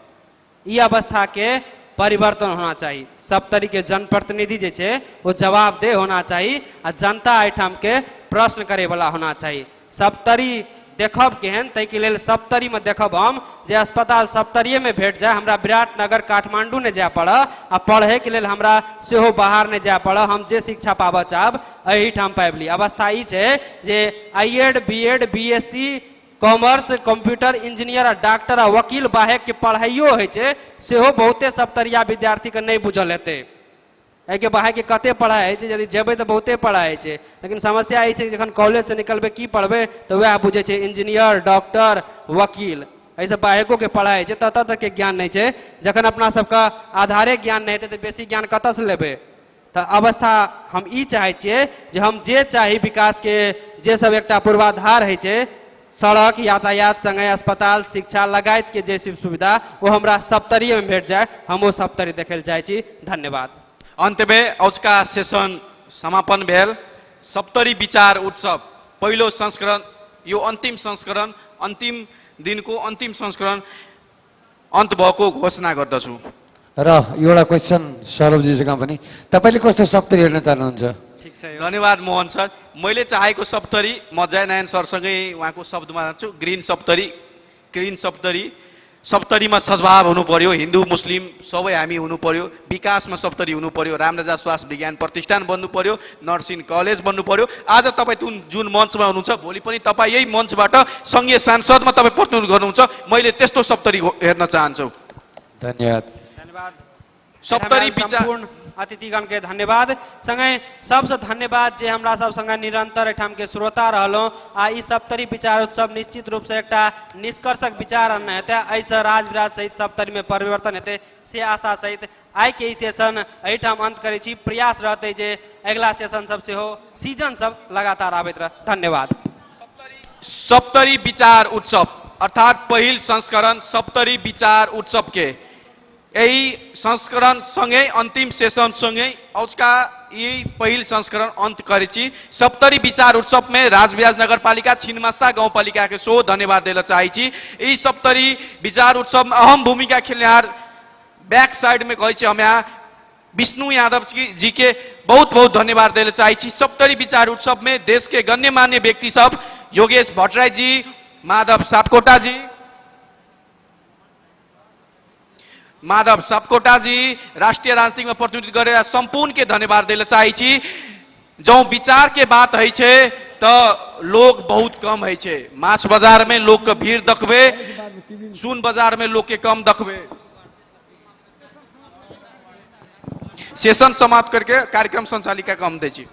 ई अवस्थाके परिवर्तन होना चाही। सप्तरीके जनप्रतिनिधि जे छै ओ जवाबदेह होना चाही आ जनता एहिठामके प्रश्न करैवला होना चाही। सप्तरी देखब केहन, ताहिके लेल सप्तरीमे देखब हम जे अस्पताल सप्तरीएमे भेट जाय, हमरा विराटनगर काठमाण्डू नहि जाय पड़य आ पढ़ैके लेल हमरा सेहो बाहर नहि जाय पड़य, हम जे शिक्षा पाबऽ चाहब एहिठाम पाबि ली। अवस्था ई छै जे I Ed B Ed B S C commerce computer engineer आ डॉक्टर आ वकील बाहेकके पढ़ाइयो होइ छै, सेहो बहुते सप्तरिया विद्यार्थीके नहि बुझल हेतै। एहिके बाहेकके कते पढ़ाइ होइ छै, यदि जेबै तऽ बहुते पढ़ाइ होइ छै, लेकिन समस्या ई छै जखन कॉलेजसँ निकलबै की पढ़बै तऽ वएह बुझै छै इंजीनियर डॉक्टर वकील। एहिसँ बाहेकोके पढ़ाइ होइ छै, ततऽ तकके ज्ञान नहि छै। जखन अपना सबके आधारे ज्ञान नहि हेतै तऽ बेसी ज्ञान कतऽसँ लेबै? तऽ अवस्था हम ई चाहै छियै जे हम जे चाही विकासके जे सब एकटा पूर्वाधार होइ छै, सड़क यातायात संगे अस्पताल शिक्षा लगायतके जे सुविधा ओ हमरा सप्तरीमे भेट जाय, हम ओ सप्तरी देखै लए चाहै छी। धन्यवाद। अंतमे औचका सेशन समापन भेल। सप्तरी विचार उत्सव पहिलो संस्करण, यो अन्तिम संस्करण, अन्तिम दिनको अन्तिम संस्करण अन्त भएको घोषणा गर्दछु। र एउटा क्वेसन सौरभजीसँग पनि, तपाईँले कस्तो सप्तरी हेर्न चाहनुहुन्छ? ठिक छ, धन्यवाद मोहन सर। मैले चाहेको सप्तरी म जयनारायण सरसँगै उहाँको शब्दमा जान्छु, ग्रिन सप्तरी। ग्रिन सप्तरी, सप्तरीमा सद्भाव हुनु पर्यो, हिन्दू मुस्लिम सबै हामी हुनु पर्यो, विकासमा सप्तरी हुनु पर्यो, रामराजा स्वास्थ्य विज्ञान प्रतिष्ठान बन्नु पर्यो, नर्सिङ कलेज बन्नु पर्यो। आज तपाईँ जुन मञ्चमा हुनुहुन्छ, भोलि पनि तपाईँ यही मञ्चबाट सङ्घीय सांसदमा तपाईँ प्रतिनिधित्व गर्नुहुन्छ। मैले त्यस्तो सप्तरी हेर्न चाहन्छु। धन्यवाद। धन्यवाद। सप्तरी विचार अतिथिगण के धन्यवाद, संगे सबसे धन्यवाद जे हमरा सब संगे निरंतर एहिठाम के श्रोता रहलहुँ। आ ई सप्तरी विचार उत्सव निश्चित रूप से एकटा निष्कर्षक विचार हेतै, एहिसँ राजविराज सहित सप्तरी में परिवर्तन हेतै से आशा सहित आइ के ई सेशन एहिठाम अंत करै छी। प्रयास रहतै जे अगिला सेशन सब सेहो सीजन सब लगातार आबैत रह। धन्यवाद। सप्तरी विचार उत्सव अर्थात पहिल संस्करण सप्तरी विचार उत्सव के यही संस्करण सँगै अन्तिम सेशन सँगै औचका यही पहिल संस्करण अन्त करै छी। सप्तरी विचार उत्सव में राजविराज नगरपालिका छिन्नमस्ता गाउँपालिका के सो धन्यवाद दिन चाहै छी। यही सप्तरी विचार उत्सव में अहम भूमिका खेलनिहार बैक साइड में कहै छी हम यहाँ विष्णु यादव जी के बहुत बहुत धन्यवाद दिन चाहै छी। सप्तरी विचार उत्सव में देश के गण्यमान्य व्यक्ति सब योगेश भट्टराई जी, माधव सापकोटा जी, माधव सापकोटा जी राष्ट्रिय राजनीति में प्रतिनिधित्व गरेर सम्पूर्ण के धन्यवाद दिन चाहै छी। जौं विचार के बात है छे तो लोग बहुत कम है छे। माछ बाजार में लोग के भीड़ देखबे, सुन बाजार में लोग के कम देखबे। सेशन समाप्त करके कार्यक्रम संचालिका कम दै छी।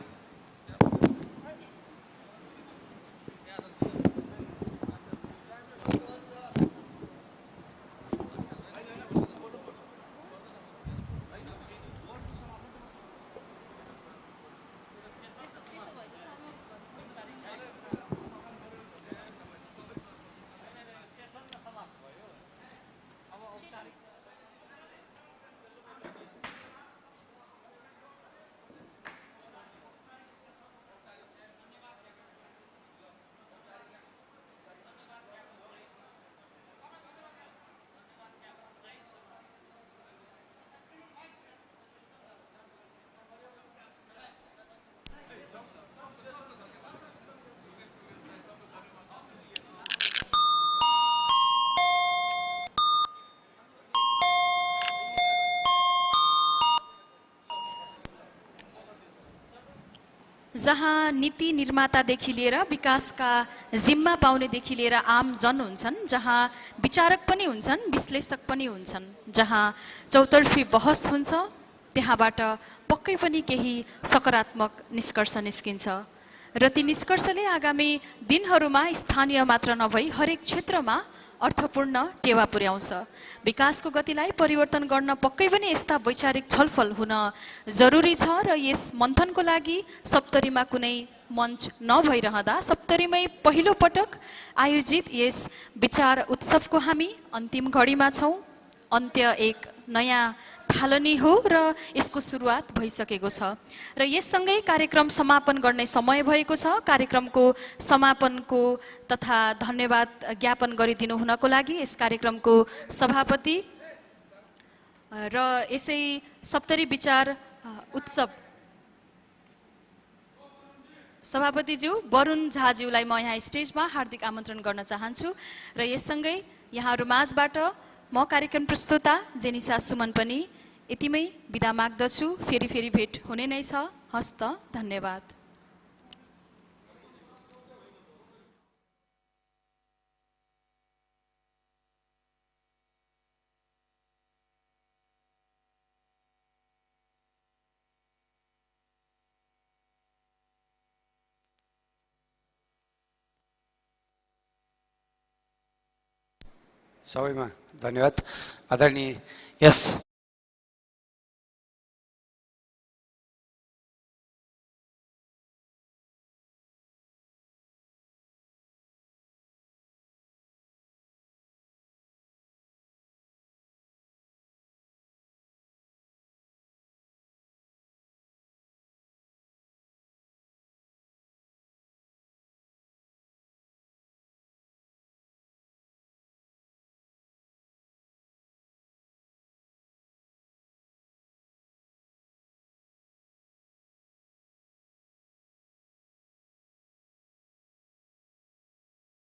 जहाँ नीति निर्मातादेखि लिएर विकासका जिम्मा पाउनेदेखि लिएर आम जन हुन्छन्, जहाँ विचारक पनि हुन्छन्, विश्लेषक पनि हुन्छन्, जहाँ चौतर्फी बहस हुन्छ, त्यहाँबाट पक्कै पनि केही सकारात्मक निष्कर्ष निस्किन्छ र ती निष्कर्षले आगामी दिनहरूमा स्थानीय मात्र नभई हरेक क्षेत्रमा अर्थपूर्ण टेवा पुर्याउँछ। विकासको गतिलाई परिवर्तन गर्न पक्कै पनि यस्ता वैचारिक छलफल हुन जरुरी छ र यस मन्थनको लागि सप्तरीमा कुनै मञ्च नभइरहँदा सप्तरीमै पहिलो पटक आयोजित यस विचार उत्सवको हामी अन्तिम घडीमा छौँ। अन्त्य एक नयाँ थालनी हो र यसको सुरुवात भइसकेको छ र यससँगै कार्यक्रम समापन गर्ने समय भएको छ। कार्यक्रमको समापनको तथा धन्यवाद ज्ञापन गरिदिनु हुनको लागि यस कार्यक्रमको सभापति र यसै सप्तरी विचार उत्सव सभापतिज्यू वरुण झाज्यूलाई म यहाँ स्टेजमा हार्दिक आमन्त्रण गर्न चाहन्छु र यससँगै यहाँहरू माझबाट म कार्यक्रम प्रस्तोता जेनिसा सुमन पनि यतिमै बिदा माग्दछु। फेरि फेरि भेट हुने नै छ। हस्त धन्यवाद। सबैमा धन्यवाद। आदरणीय यस